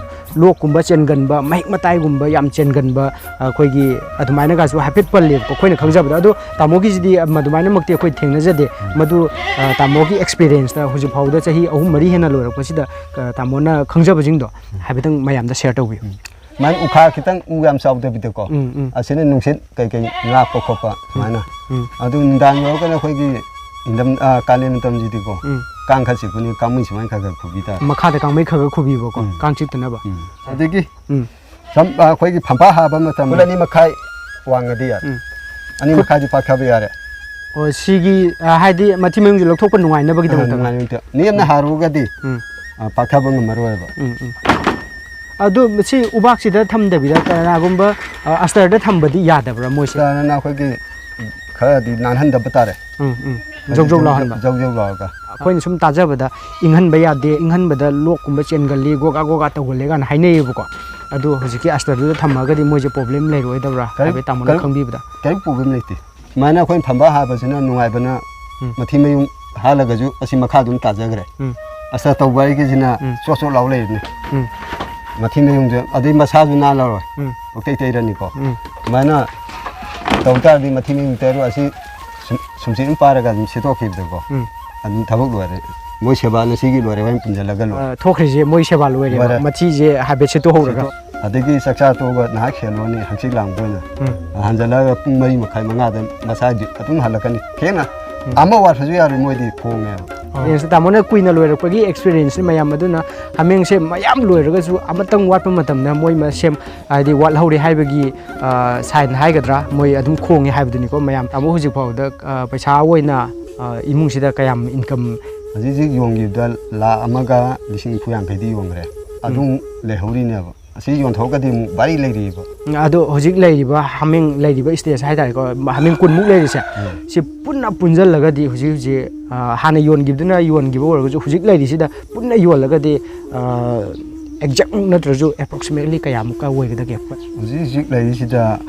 ꯂꯣꯛꯀꯨꯝꯕ ꯆꯦꯟꯒꯟꯕ, ꯃꯍꯤꯛ ꯃꯇꯥꯏꯒꯨꯝꯕ ꯌꯥꯝ ꯆꯦꯟꯒꯟꯕ, ꯑꯩꯈꯣꯏꯒꯤ ꯑꯗꯨꯃꯥꯏꯅꯒꯁꯨ ꯍꯥꯏꯐꯦꯠ ꯄꯜꯂꯦꯕꯀꯣ ꯑꯩꯈꯣꯏꯅ ꯈꯪꯖꯕꯗ꯫ ꯑꯗꯣ ꯇꯥꯃꯣꯒꯤꯁꯤꯗꯤ ꯃꯗꯨꯃꯥꯏꯅꯃꯛꯇꯤ ꯑꯩꯈꯣꯏ ꯊꯦꯡꯅꯖꯗꯦ꯫ ꯃꯗꯨ, ꯑ, ꯇꯥꯃꯣꯒꯤ ꯑꯦꯛꯁꯄꯤꯔꯤꯌꯦꯟꯁꯇ ꯍꯧꯖꯤꯛ ꯐꯥꯎꯗ ꯆꯍꯤ ꯑꯍꯨꯝ ꯃꯔꯤ ꯍꯦꯟꯅ ꯂꯣꯏꯔꯛꯄꯁꯤꯗ, ꯑ, ꯇꯥꯃꯣꯅ ꯈꯪꯖꯕꯁꯤꯡꯗꯣ ꯍꯥꯏꯐꯦꯠꯇꯪ ꯃꯌꯥꯝꯗ ꯁꯤꯌꯔ ꯇꯧꯕꯤꯌꯨ꯫ ꯎꯝ꯫ ꯁꯨꯃꯥꯏꯅ ꯎꯈꯥ ꯈꯤꯇꯪ ꯎ ꯌꯥꯝ ꯆꯥꯎꯗꯕꯤꯗꯀꯣ꯫ ꯎꯝ, ꯎꯝ꯫ ꯑꯁꯤꯅ ꯅꯨꯡꯁꯤꯠ ꯀꯩꯀꯩ ꯉꯥꯛꯄ ꯈꯣꯠꯄ ꯁꯨꯃꯥꯏꯅ꯫ ꯎꯝ꯫ ꯑꯗꯨ ꯅꯨꯡꯗꯥꯡ ꯌꯧꯔꯒꯅ ꯑꯩꯈꯣꯏꯒꯤ ꯏꯪꯊꯝ-, ꯑ, ꯀꯥꯂꯦꯟ ꯃꯇꯝꯁꯤꯗꯤꯀꯣ, ꯎꯝ꯫ ꯀꯥꯡ ꯈꯔ ꯆꯤꯛꯄꯅꯤ, ꯀꯥꯡꯃꯩ ꯁꯨꯃꯥꯏꯅ ꯈꯔ ꯈꯔ ꯈꯨꯕꯤ ꯇꯥꯔꯦ꯫ ꯃꯈꯥꯗ ꯀꯥꯡꯃꯩ ꯈꯔ ꯈꯔ ꯈꯨꯕꯤꯕꯀꯣ, ꯎꯝ꯫ ꯀꯥꯡ ꯆꯤꯛꯇꯅꯕ꯫ ꯎꯝ꯫ ꯑꯗꯒꯤ ꯎꯝ꯫ ꯁꯝ-, ꯑ, ꯑꯩꯈꯣꯏꯒꯤ ꯐꯝꯄꯥ ꯍꯥꯕ ꯃꯇꯝ ꯐꯨꯠ ꯑꯅꯤ ꯃꯈꯥꯏ ꯋꯥꯡꯉꯗꯤ ꯌꯥꯔꯦ꯫ ꯎꯝ꯫ ꯑꯅꯤ ꯃꯈꯥꯏꯗꯤ ꯄꯥꯛꯊꯕ ꯌꯥꯔꯦ꯫ ꯑꯣ, ꯁꯤꯒꯤ, ꯑ, ꯍꯥꯏꯗꯤ ꯃꯊꯤ ꯃꯌꯨꯡꯁꯦ ꯂꯧꯊꯣꯛꯄ ꯅꯨꯡꯉꯥꯏꯅꯕꯒꯤꯗꯃꯛꯇ꯫ ꯑ, ꯅꯨꯡꯉꯥꯏꯅꯕꯒꯤꯗꯃꯛꯇ꯫ ꯅꯦꯝꯅ ꯍꯥꯔꯨꯔꯒꯗꯤ, ꯎꯝ꯫ ꯑ, ꯄꯥꯛꯊꯕ ꯉꯝꯃꯔꯣꯏꯕ꯫ ꯎꯝ, ꯎꯝ꯫ ꯑꯗꯨ ꯁꯤ ꯎꯕꯥꯛꯁꯤꯗ ꯊꯝꯗꯕꯤꯗ ꯀꯅꯥꯒꯨꯝꯕ, ꯑ, ꯑꯁꯇꯔꯗ ꯊꯝꯕꯗꯤ ꯌꯥꯗꯕ꯭ꯔꯥ ꯃꯣꯏꯁꯦ? ꯑꯁꯇꯔꯅ ꯑꯩꯈꯣꯏꯒꯤ ꯈꯔꯗꯤ ꯅꯥꯟꯍꯟꯗꯕ ꯇꯥꯔꯦ꯫ ꯎꯝ, ꯎꯝ꯫ ꯍꯥꯏꯗꯤ ꯖꯧ ꯖꯧ ꯖꯧ ꯂꯥꯎꯍꯟꯕ꯫ ꯖꯧ ꯖꯧ ꯂꯥꯎꯔꯒ꯫ ꯑꯩꯈꯣꯏꯅ ꯁꯨꯝ ꯇꯥꯖꯕꯗ ꯏꯪꯍꯟꯕ ꯌꯥꯗꯦ, ꯏꯪꯍꯟꯕꯗ ꯂꯣꯛꯀꯨꯝꯕ ꯆꯦꯟꯒꯜꯂꯤ, ꯒꯣꯒꯥ ꯒꯣꯒꯥ ꯇꯧꯒꯜꯂꯦ ꯀꯥꯏꯅ ꯍꯥꯏꯅꯩꯌꯦꯕꯀꯣ꯫ ꯑꯗꯨ ꯍꯧꯖꯤꯛꯀꯤ ꯑꯁꯇꯔꯗꯨꯗ ꯊꯝꯃꯒꯗꯤ ꯃꯣꯏꯁꯦ ꯄ꯭ꯔꯣꯕ꯭ꯂꯦꯝ ꯂꯩꯔꯣꯏꯗꯕ꯭ꯔꯥ? ꯀꯔꯤꯝ, ꯍꯥꯏꯐꯦꯠ ꯇꯥꯃꯣꯅ ꯀꯔꯤꯝ, ꯈꯪꯕꯤꯕꯗ꯫ ꯀꯔꯤꯝ ꯄ꯭ꯔꯣꯕ꯭ꯂꯦꯝ ꯂꯩꯇꯦ꯫ ꯁꯨꯃꯥꯏꯅ ꯑꯩꯈꯣꯏꯅ ꯐꯝꯕꯥꯛ ꯍꯥꯞꯄꯁꯤꯅ ꯅꯨꯡꯉꯥꯏꯕꯅ ꯎꯝ꯫ ꯃꯊꯤ ꯃꯌꯨꯡ ꯍꯥꯜꯂꯒꯁꯨ ꯑꯁꯤ ꯃꯈꯥ ꯑꯗꯨꯝ ꯇꯥꯖꯈ꯭ꯔꯦ꯫ ꯎꯝ꯫ ꯑꯁꯇꯔ ꯇꯧꯕ ꯑꯩꯒꯤꯁꯤꯅ ꯎꯝ꯫ ꯆꯣꯠ ꯆꯣꯠ ꯂꯥꯎ ꯂꯩꯔꯅꯤ꯫ ꯎꯝ꯫ ꯃꯊꯤ ꯃꯌꯨꯡꯁꯦ, ꯑꯗꯩ ꯃꯁꯥꯁꯨ ꯅꯥꯜꯂꯔꯣꯏ꯫ ꯎꯝ꯫ ꯄꯪꯇꯩ ꯇꯩꯔꯅꯤꯀꯣ꯫ ꯎꯝ꯫ ꯑꯗꯨꯃꯥꯏꯅ ꯇꯧ ꯇꯥꯔꯗꯤ ꯃꯊꯤ ꯃꯌꯨꯡ ꯇꯩꯔꯣ, ꯑꯁꯤ ꯁꯨꯝ-, ꯁꯨꯝꯆꯤꯠ ꯑꯃ ꯄꯥꯏꯔꯒ ꯑꯗꯨꯝ ꯁꯤꯠꯇꯣꯛꯈꯤꯕꯗꯀꯣ꯫ ꯎꯝ꯫ ꯑꯗꯨꯝ ꯊꯕꯛ ꯂꯣꯏꯔꯦ꯫ ꯃꯣꯏ ꯁꯦꯕꯥ ꯉꯁꯤꯒꯤ ꯂꯣꯏꯔꯦ, ꯍꯣꯔꯦꯟ ꯄꯨꯟꯁꯤꯜꯂꯒ ꯂꯣꯏꯔꯦ꯫ ꯑ, ꯊꯣꯛꯈ꯭ꯔꯤꯁꯦ ꯃꯣꯏ ꯁꯦꯕꯥ ꯂꯣꯏꯔꯦꯕ꯫ ꯂꯣꯏꯔꯦ꯫ ꯃꯊꯤꯁꯦ ꯍꯥꯏꯐꯦꯠ ꯁꯤꯠꯇꯣꯛꯍꯧꯔꯒ꯫ ꯁꯤꯠꯇꯣꯛ-, ꯑꯗꯒꯤ ꯆꯥꯛ ꯆꯥ ꯇꯣꯛꯑꯒ ꯉꯥꯏꯍꯥꯛ ꯁꯦꯜꯂꯨꯔꯅꯤ, ꯍꯪꯆꯤꯠ ꯂꯥꯡꯕ ꯑꯣꯏꯅ꯫ ꯎꯝ꯫ ꯍꯟꯖꯜꯂꯛꯑꯒ ꯄꯨꯡ ꯃꯔꯤ ꯃꯈꯥꯏ, ꯃꯉꯥꯗ ꯃꯁꯥꯒꯤ ꯑꯗꯨꯝ ꯍꯜꯂꯛꯀꯅꯤ꯫ ꯊꯦꯡꯅ ꯎꯝ꯫ ꯑꯃ ꯋꯥꯠꯄꯁꯨ ꯌꯥꯔꯣꯏ, ꯃꯣꯏꯗꯤ ꯈꯣꯡꯉꯦꯕ꯫ ꯑꯥ꯫ ꯑꯦ, ꯇꯥꯃꯣꯅ ꯀꯨꯏꯅ ꯂꯣꯏꯔꯛꯄꯒꯤ experience ꯅꯤ ꯃꯌꯥꯝ, ꯑꯗꯨꯅ ꯍꯥꯃꯦꯡꯁꯦ ꯃꯌꯥꯝ ꯂꯣꯏꯔꯒꯁꯨ ꯑꯃꯇꯪ ꯋꯥꯠꯄ ꯃꯇꯝꯗ ꯃꯣꯏ ꯃꯁꯦꯝ, ꯍꯥꯏꯗꯤ ꯋꯥꯠꯍꯧꯔꯦ ꯍꯥꯏꯕꯒꯤ, ꯑ, sign ꯍꯥꯏꯒꯗ꯭ꯔꯥ, ꯃꯣꯏ ꯑꯗꯨꯝ ꯈꯣꯡꯉꯦ ꯍꯥꯏꯕꯗꯨꯅꯤꯀꯣ ꯃꯌꯥꯝ꯫ ꯇꯥꯃꯣ ꯍꯧꯖꯤꯛ ꯐꯥꯎꯕꯗ, ꯑ, ꯄꯩꯁꯥ ꯑꯣꯏꯅ, ꯑ, ꯏꯃꯨꯡꯁꯤꯗ ꯀꯌꯥꯝ income? ꯍꯧꯖꯤꯛ ꯍꯧꯖꯤꯛ ꯌꯣꯟꯈꯤꯕꯗ ꯂꯥꯈ ꯑꯃꯒ ꯂꯤꯁꯤꯡ ꯅꯤꯐꯨ ꯌꯥꯡꯈꯩꯗꯤ ꯌꯣꯟꯈ꯭ꯔꯦ꯫ ꯎꯝ꯫ ꯑꯗꯨꯝ ꯂꯩꯍꯧꯔꯤꯅꯦꯕ꯫ ꯑꯁꯤ ꯌꯣꯟꯊꯣꯛꯑꯒꯗꯤ ꯑꯃꯨꯛ ꯚꯥꯔꯤ ꯂꯩꯔꯤꯕ꯫ ꯑꯗꯣ ꯍꯧꯖꯤꯛ ꯂꯩꯔꯤꯕ ꯍꯥꯃꯦꯡ ꯂꯩꯔꯤꯕ stage ꯍꯥꯏꯇꯥꯔꯦꯀꯣ, ꯍꯥꯃꯦꯡ ꯀꯨꯟꯃꯨꯛ ꯂꯩꯔꯤꯁꯦ, ꯎꯝ꯫ ꯁꯤ ꯄꯨꯟꯅ ꯄꯨꯟꯁꯤꯜꯂꯒꯗꯤ ꯍꯧꯖꯤꯛ ꯍꯧꯖꯤꯛ, ꯑ, ꯍꯥꯟꯅ ꯌꯣꯟꯈꯤꯕꯗꯨꯅ ꯌꯣꯟꯈꯤꯕ ꯑꯣꯏꯔꯒꯁꯨ ꯍꯧꯖꯤꯛ ꯂꯩꯔꯤꯁꯤꯗ ꯄꯨꯟꯅ ꯌꯣꯜꯂꯒꯗꯤ, ꯑ, exact ꯃꯨꯛ ꯅꯠꯇ꯭ꯔꯁꯨ approximately ꯀꯌꯥꯃꯨꯛꯀ ꯑꯣꯏꯒꯗꯒꯦ? ꯍꯧꯖꯤꯛ ꯍꯧꯖꯤꯛ ꯂꯩꯔꯤꯁꯤꯗ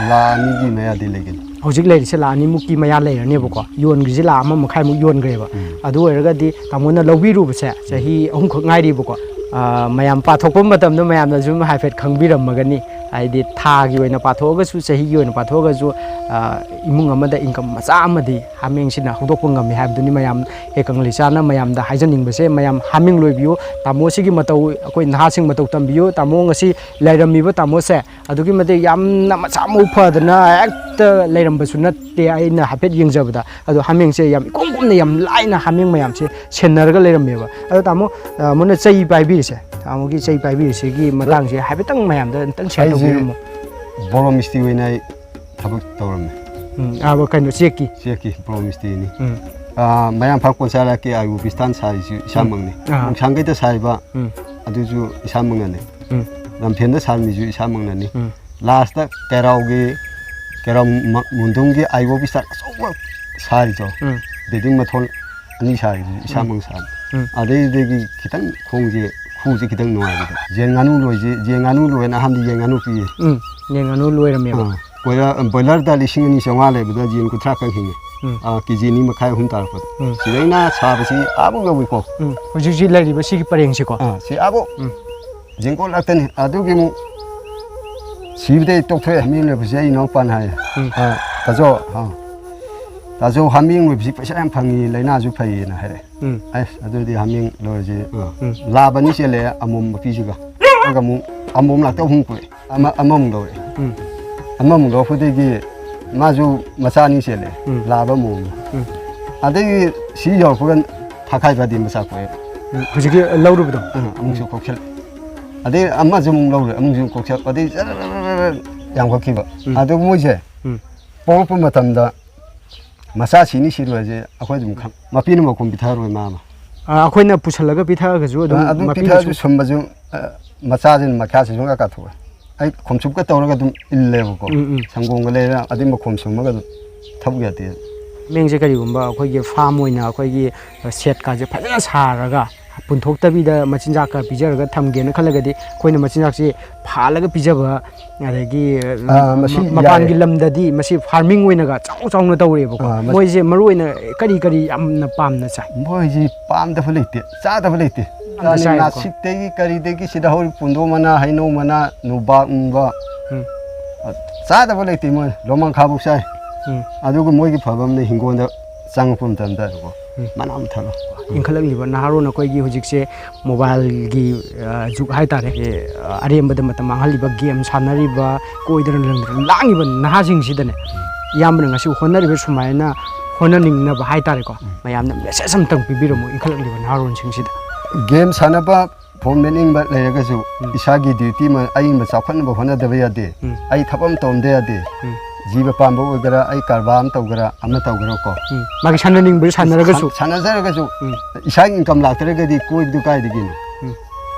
ꯂꯥꯈ ꯑꯅꯤꯒꯤ ꯃꯌꯥꯗꯤ ꯂꯩꯒꯅꯤ꯫ ꯍꯧꯖꯤꯛ ꯂꯩꯔꯤꯁꯦ ꯂꯥꯈ ꯑꯅꯤꯃꯨꯛꯀꯤ ꯃꯌꯥ ꯂꯩꯔꯅꯦꯕꯀꯣ꯫ ꯌꯣꯟꯈ꯭ꯔꯤꯁꯦ ꯂꯥꯈ ꯑꯃ ꯃꯈꯥꯏꯃꯨꯛ ꯌꯣꯟꯈ꯭ꯔꯦꯕ꯫ ꯎꯝ꯫ ꯑꯗꯨ ꯑꯣꯏꯔꯒꯗꯤ ꯇꯥꯃꯣꯅ ꯂꯧꯕꯤꯔꯨꯕꯁꯦ ꯆꯍꯤ ꯑꯍꯨꯝꯈꯛ ꯉꯥꯏꯔꯤꯕꯀꯣ꯫ ꯑ, ꯃꯌꯥꯝ ꯄꯥꯊꯣꯛꯄ ꯃꯇꯝꯗ ꯃꯌꯥꯝꯅꯁꯨ ꯍꯥꯏꯐꯦꯠ ꯈꯪꯕꯤꯔꯝꯃꯒꯅꯤ꯫ ꯍꯥꯏꯗꯤ ꯊꯥꯒꯤ ꯑꯣꯏꯅ ꯄꯥꯊꯣꯛꯑꯒꯁꯨ, ꯆꯍꯤꯒꯤ ꯑꯣꯏꯅ ꯄꯥꯊꯣꯛꯑꯒꯁꯨ, ꯑ, ꯏꯃꯨꯡ ꯑꯃꯗ income ꯃꯆꯥ ꯑꯃꯗꯤ ꯍꯥꯃꯦꯡꯁꯤꯅ ꯍꯧꯗꯣꯛꯄ ꯉꯝꯃꯤ ꯍꯥꯏꯕꯗꯨꯅꯤ ꯃꯌꯥꯝ ꯍꯦꯛ ꯀꯪꯂꯩꯆꯥꯅ ꯃꯌꯥꯝꯗ ꯍꯥꯏꯖꯅꯤꯡꯕꯁꯦ꯫ ꯃꯌꯥꯝ ꯍꯥꯃꯦꯡ ꯂꯣꯏꯕꯤꯌꯨ, ꯇꯥꯃꯣꯁꯤꯒꯤ ꯃꯇꯧ ꯑꯩꯈꯣꯏ ꯅꯍꯥꯁꯤꯡ ꯃꯇꯧ ꯇꯝꯕꯤꯌꯨ꯫ ꯇꯥꯃꯣ ꯉꯁꯤ ꯂꯩꯔꯝꯃꯤꯕ ꯇꯥꯃꯣꯁꯦ ꯑꯗꯨꯛꯀꯤ ꯃꯇꯤꯛ ꯌꯥꯝꯅ ꯃꯁꯥ ꯃꯎ ꯐꯗꯅ ꯍꯦꯛꯇ ꯂꯩꯔꯝꯕꯁꯨ ꯅꯠꯇꯦ ꯑꯩꯅ ꯍꯥꯏꯐꯦꯠ ꯌꯦꯡꯖꯕꯗ꯫ ꯑꯗꯣ ꯍꯥꯃꯦꯡꯁꯦ ꯌꯥꯝ ꯏꯀꯣꯝ ꯀꯣꯝꯅ ꯌꯥꯝ ꯂꯥꯏꯅ ꯍꯥꯃꯦꯡ ꯃꯌꯥꯝꯁꯦ ꯁꯦꯟꯅꯔꯒ ꯂꯩꯔꯝꯃꯦꯕ꯫ ꯑꯗꯣ ꯇꯥꯃꯣ, ꯑ, ꯃꯣꯏꯅ ꯆꯩ ꯄꯥꯏꯕꯤꯔꯤꯁꯦ, ꯇꯥꯃꯣꯒꯤ ꯆꯩ ꯄꯥꯏꯕꯤꯔꯤꯁꯤꯒꯤ ꯃꯇꯥꯡꯁꯦ ꯍꯥꯏꯐꯦꯠꯇꯪ ꯃꯌꯥꯝꯗ ꯑꯝꯇꯪ share ꯑꯩꯁꯦ ꯇꯧꯕꯤꯔꯝꯃꯣ꯫ ꯕꯣꯔꯣ ꯃꯤꯁꯇ꯭ꯔꯤ ꯑꯣꯏꯅ ꯑꯩ ꯊꯕꯛ ꯇꯧꯔꯝꯃꯦ꯫ ꯎꯝ, ꯑꯥ, ꯀꯩꯅꯣ, ꯆꯦꯛꯀꯤ? ꯆꯦꯛꯀꯤ ꯕꯣꯔꯣ ꯃꯤꯁꯇ꯭ꯔꯤꯅꯤ꯫ ꯎꯝ꯫ ꯑꯥ, ꯃꯌꯥꯡꯐꯥꯟ ꯀꯣꯟꯁꯥꯂꯥꯀꯤ ꯑꯥꯏ ꯑꯣ ꯕꯤꯁꯇꯥꯟ ꯁꯥꯔꯤꯁꯨ ꯏꯁꯥꯃꯛꯅꯤ꯫ ꯑꯥ꯫ ꯅꯣꯡꯁꯥꯡꯈꯩꯗ ꯁꯥꯔꯤꯕ ꯎꯝ꯫ ꯑꯗꯨꯁꯨ ꯏꯁꯥꯃꯛꯅꯅꯤ꯫ ꯎꯝ꯫ ꯂꯝꯐꯦꯟꯗ ꯁꯥꯔꯝꯃꯤꯁꯨ ꯏꯁꯥꯃꯛꯅꯅꯤ꯫ ꯎꯝ꯫ Last ꯀꯦꯔꯥꯎꯒꯤ, ꯀꯦꯔꯥꯎ ꯃ-, ꯃꯨꯟꯗꯨꯝꯒꯤ ꯑꯥꯏ ꯑꯣ ꯕꯤꯁꯇꯥꯟ ꯑꯆꯧꯕ ꯁꯥꯔꯤꯗꯣ, ꯎꯝ꯫ Building ꯃꯊꯣꯟ ꯑꯅꯤ ꯁꯥꯔꯤꯁꯨ ꯏꯁꯥꯃꯛꯅ ꯁꯥꯔꯤ꯫ ꯎꯝ꯫ ꯑꯗꯩꯗꯒꯤ ꯈꯤꯇꯪ ꯈꯣꯡꯁꯦ, ꯈꯨꯁꯦ ꯈꯤꯇꯪ ꯅꯨꯡꯉꯥꯏꯕꯗꯣ꯫ ꯌꯦꯟ ꯉꯥꯅꯨ ꯂꯣꯏꯁꯤ, ꯌꯦꯟ ꯉꯥꯅꯨ ꯂꯣꯏꯅ ꯑꯍꯥꯟꯕꯗꯤ ꯌꯦꯟ ꯉꯥꯅꯨ ꯄꯤꯌꯦ꯫ ꯎꯝ, ꯌꯦꯟ ꯉꯥꯅꯨ ꯂꯣꯏꯔꯝꯃꯦꯕ꯫ ꯑꯥ, ꯕꯣꯏꯂꯔ, ꯕꯣꯏꯂꯔꯗ ꯂꯤꯁꯤꯡ ꯑꯅꯤ ꯆꯥꯝꯃꯉꯥ ꯂꯩꯕꯗ ꯌꯦꯟ ꯀꯨꯟꯊ꯭ꯔꯥ ꯈꯛ ꯍꯤꯡꯉꯤ꯫ ꯎꯝ꯫ ꯑꯥ, ꯀꯦ ꯖꯤ ꯑꯅꯤ ꯃꯈꯥꯏ ꯑꯍꯨꯝ ꯇꯥꯔꯛꯄꯗ꯫ ꯎꯝ꯫ ꯁꯤꯗꯩꯅ ꯁꯥꯕꯁꯤ ꯑꯥꯕꯨꯛ ꯌꯧꯏꯀꯣ꯫ ꯎꯝ, ꯍꯧꯖꯤꯛ ꯍꯧꯖꯤꯛ ꯂꯩꯔꯤꯕ ꯁꯤꯒꯤ ꯄꯔꯦꯡꯁꯤꯀꯣ꯫ ꯑꯥ, ꯁꯤ ꯑꯥꯕꯨꯛ꯫ ꯎꯝ꯫ ꯌꯦꯡꯀꯣꯠ ꯂꯥꯛꯇꯅꯤ꯫ ꯑꯗꯨꯒꯤ ꯑꯃꯨꯛ ꯁꯤꯕꯗꯩ ꯇꯣꯛꯊꯣꯛꯑꯦ, ꯍꯥꯃꯦꯡ ꯂꯣꯏꯕꯁꯦ ꯑꯩ ꯏꯅꯥꯎꯄꯥꯅ ꯍꯥꯏꯌꯦ꯫ ꯎꯝ꯫ ꯑꯥ, "ꯇꯥꯖꯧ, ꯑꯥ, ꯇꯥꯖꯧ, ꯍꯥꯃꯦꯡ ꯂꯣꯏꯕꯁꯤ ꯄꯩꯁꯥ ꯌꯥꯝ ꯐꯪꯉꯤ, ꯂꯥꯏꯅꯥꯁꯨ ꯐꯩꯌꯦꯅ" ꯍꯥꯏꯔꯛꯑꯦ꯫ ꯎꯝ꯫ ꯑꯁ, ꯑꯗꯨꯗꯤ ꯍꯥꯃꯦꯡ ꯂꯣꯏꯔꯁꯤ, ꯑꯥ, ꯎꯝ꯫ ꯂꯥꯕ ꯑꯅꯤ ꯆꯦꯜꯂꯦ, ꯑꯃꯣꯝ ꯃꯄꯤꯁꯤꯒ꯫ ꯑꯗꯨꯒ ꯑꯃꯨꯛ ꯑꯃꯣꯝ ꯂꯥꯛꯇ ꯑꯍꯨꯝ ꯄꯨꯔꯛꯑꯦ꯫ ꯑꯃ, ꯑꯃꯃꯨꯛ ꯂꯧꯔꯦ꯫ ꯎꯝ꯫ ꯑꯃꯃꯨꯛ ꯂꯧꯔꯛꯄꯗꯒꯤ ꯃꯥꯁꯨ ꯃꯆꯥ ꯑꯅꯤ ꯆꯦꯜꯂꯦ, ꯎꯝ꯫ ꯂꯥꯕ ꯑꯃꯣꯝ꯫ ꯎꯝ꯫ ꯑꯗꯒꯤ ꯁꯤ ꯌꯧꯔꯛꯄꯒ ꯊꯥꯈꯥꯏꯕꯗꯤ ꯃꯆꯥ ꯀꯣꯛꯑꯦ꯫ ꯎꯝ, ꯍꯧꯖꯤꯛꯀꯤ ꯂꯧꯔꯨꯕꯗꯣ꯫ ꯎꯝ, ꯑꯃꯨꯛꯁꯨ ꯀꯣꯛꯁꯜ꯫ ꯑꯗꯩ ꯑꯃꯁꯨ ꯑꯃꯨꯛ ꯂꯧꯔꯦ, ꯑꯃꯨꯛꯁꯨ ꯀꯣꯛꯁꯜ꯫ ꯑꯗꯩ ꯖꯔ ꯌꯥꯝꯈꯠꯈꯤꯕ꯫ ꯎꯝ꯫ ꯑꯗꯨ ꯃꯣꯏꯁꯦ ꯎꯝ꯫ ꯄꯣꯛꯂꯛꯄ ꯃꯇꯝꯗ ꯃꯆꯥ ꯁꯤꯅꯤ ꯁꯤꯔꯣꯏꯁꯦ ꯑꯩꯈꯣꯏ ꯑꯗꯨꯝ ꯈꯪ-, ꯃꯄꯤꯅ ꯃꯈꯣꯝ ꯄꯤꯊꯔꯣꯏ ꯃꯥ ꯑꯃ꯫ ꯑ, ꯑꯩꯈꯣꯏꯅ ꯄꯨꯁꯜꯂꯒ ꯄꯤꯊꯛꯑꯒꯁꯨ ꯑꯗꯨꯝ ꯑ, ꯑꯗꯨꯝ ꯃꯄꯤꯅꯁꯨ ꯄꯤꯊꯛꯑꯁꯨ ꯁꯨꯝꯕꯁꯨ, ꯑ, ꯃꯆꯥꯁꯤꯅ ꯃꯈꯥꯁꯤ ꯁꯨꯡꯀꯥ ꯀꯥꯊꯣꯛꯑꯣꯏ꯫ ꯑꯩ ꯈꯣꯝꯆꯨꯞꯀ ꯇꯧꯔꯒ ꯑꯗꯨꯝ ꯏꯜꯂꯦꯕꯀꯣ꯫ ꯎꯝ, ꯎꯝ꯫ ꯁꯪꯒꯣꯝꯒ ꯂꯩꯔ ꯑꯗꯩ ꯃꯈꯣꯝ ꯁꯨꯝꯃꯒ ꯑꯗꯨꯝ ꯊꯕꯛ ꯌꯥꯗꯦ꯫ ꯍꯥꯃꯦꯡꯁꯦ ꯀꯔꯤꯒꯨꯝꯕ ꯑꯩꯈꯣꯏꯒꯤ ꯐꯥꯔꯝ ꯑꯣꯏꯅ ꯑꯩꯈꯣꯏꯒꯤ ꯁꯦꯠꯀꯥꯁꯦ ꯐꯖꯅ ꯁꯥꯔꯒ ꯄꯨꯟꯊꯣꯛꯇꯕꯤꯗ ꯃꯆꯤꯟꯖꯥꯛꯀ ꯄꯤꯖꯔꯒ ꯊꯝꯒꯦꯅ ꯈꯜꯂꯒꯗꯤ ꯑꯩꯈꯣꯏꯅ ꯃꯆꯤꯟꯖꯥꯛꯁꯦ ꯐꯥꯜꯂꯒ ꯄꯤꯖꯕ, ꯑꯗꯒꯤ ꯑꯥ, ꯃꯁꯤ ꯃ-, ꯃꯄꯥꯟꯒꯤ ꯌꯥꯏ꯫ ꯂꯝꯗꯗꯤ ꯃꯁꯤ ꯐꯥꯔꯃꯤꯡ ꯑꯣꯏꯅꯒ ꯆꯥꯎ ꯆꯥꯎꯅ ꯇꯧꯔꯦꯕꯀꯣ꯫ ꯑꯥ, ꯃꯁ- ꯃꯣꯏꯁꯦ ꯃꯔꯨ ꯑꯣꯏꯅ ꯀꯔꯤ ꯀꯔꯤ ꯌꯥꯝꯅ ꯄꯥꯝꯅ ꯆꯥꯏ? ꯃꯣꯏꯁꯤ ꯄꯥꯝꯗꯕ ꯂꯩꯇꯦ, ꯆꯥꯗꯕ ꯂꯩꯇꯦ꯫ ꯄꯥꯝꯅ ꯆꯥꯏꯌꯦꯕꯀꯣ꯫ ꯅꯥꯁꯤꯛꯇꯒꯤ ꯀꯔꯤꯗꯒꯤ ꯁꯤꯗ ꯍꯧꯔꯤ ꯄꯨꯟꯗꯣ ꯃꯅꯥ, ꯍꯩꯅꯧ ꯃꯅꯥ, ꯅꯣꯕꯥꯞ ꯎꯡꯕ, ꯎꯝ꯫ ꯆꯥꯗꯕ ꯂꯩꯇꯦ ꯃꯣꯏ꯫ ꯂꯣꯃꯥꯡꯈꯥꯕꯨꯛ ꯆꯥꯏ꯫ ꯎꯝ꯫ ꯑꯗꯨꯒ ꯃꯣꯏꯒꯤ ꯐꯕ ꯑꯃꯅ ꯍꯤꯡꯒꯣꯜꯗ ꯆꯪꯉꯛꯄ ꯃꯇꯝꯗ ꯎꯝ꯫ ꯃꯅꯥ ꯑꯃ ꯊꯠꯂꯣ꯫ ꯏꯟꯈꯠꯂꯛꯂꯤꯕ ꯅꯍꯥꯔꯣꯟ ꯑꯩꯈꯣꯏꯒꯤ ꯍꯧꯖꯤꯛꯁꯦ ꯃꯣꯕꯥꯏꯜꯒꯤ, ꯑ, ꯖꯨꯛ ꯍꯥꯏꯇꯥꯔꯦ꯫ ꯑ, ꯑꯔꯦꯝꯕꯗ ꯃꯇꯝ ꯃꯥꯡꯍꯜꯂꯤꯕ, ꯒꯦꯝ ꯁꯥꯟꯅꯔꯤꯕ, ꯀꯣꯏꯗꯅ ꯂꯪꯗꯅ ꯂꯥꯡꯉꯤꯕ ꯅꯍꯥꯁꯤꯡꯁꯤꯗꯅꯦ ꯏꯌꯥꯝꯕꯅ ꯉꯁꯤ ꯍꯣꯠꯅꯔꯤꯕ ꯁꯨꯃꯥꯏꯅ ꯍꯣꯠꯅꯅꯤꯡꯅꯕ ꯍꯥꯏꯇꯥꯔꯦꯀꯣ, ꯃꯌꯥꯝꯅ ꯃꯦꯁꯦꯖ ꯑꯝꯇꯪ ꯄꯤꯕꯤꯔꯝꯃꯨ ꯏꯟꯈꯠꯂꯛꯂꯤꯕ ꯅꯍꯥꯔꯣꯟꯁꯤꯡꯁꯤꯗ꯫ ꯒꯦꯝ ꯁꯥꯟꯅꯕ ꯐꯣꯟ ꯃꯦꯠꯅꯤꯡꯕ ꯂꯩꯔꯒꯁꯨ ꯎꯝ꯫ ꯏꯁꯥꯒꯤ ꯗ꯭ꯌꯨꯇꯤ ꯑꯃ ꯑꯏꯪꯕ ꯆꯥꯎꯈꯠꯅꯕ ꯍꯣꯠꯅꯗꯕ ꯌꯥꯗꯦ꯫ ꯎꯝ꯫ ꯑꯩ ꯊꯕꯛ ꯑꯃ ꯇꯧꯔꯝꯗ ꯌꯥꯗꯦ꯫ ꯎꯝ꯫ ꯖꯤꯕ ꯄꯥꯟꯕ ꯑꯣꯏꯒꯦꯔꯥ, ꯑꯩ ꯀꯔꯕꯥꯔ ꯑꯃ ꯇꯧꯒꯦꯔꯥ, ꯑꯃ ꯇꯧꯒꯦꯔꯥꯀꯣ꯫ ꯎꯝ꯫ ꯃꯥꯒꯤ ꯁꯥꯟꯅꯅꯤꯡꯕꯗꯨ ꯁꯥꯟꯅꯔꯒꯁꯨ꯫ ꯁꯥꯟ-, ꯁꯥꯟꯅꯖꯔꯒꯁꯨ ꯎꯝ꯫ ꯏꯁꯥꯒꯤ ꯏꯟꯀꯝ ꯂꯥꯛꯇ꯭ꯔꯒꯗꯤ ꯀꯣꯏꯕꯗꯨ ꯀꯥꯏꯗꯒꯤꯅꯣ? ꯎꯝ꯫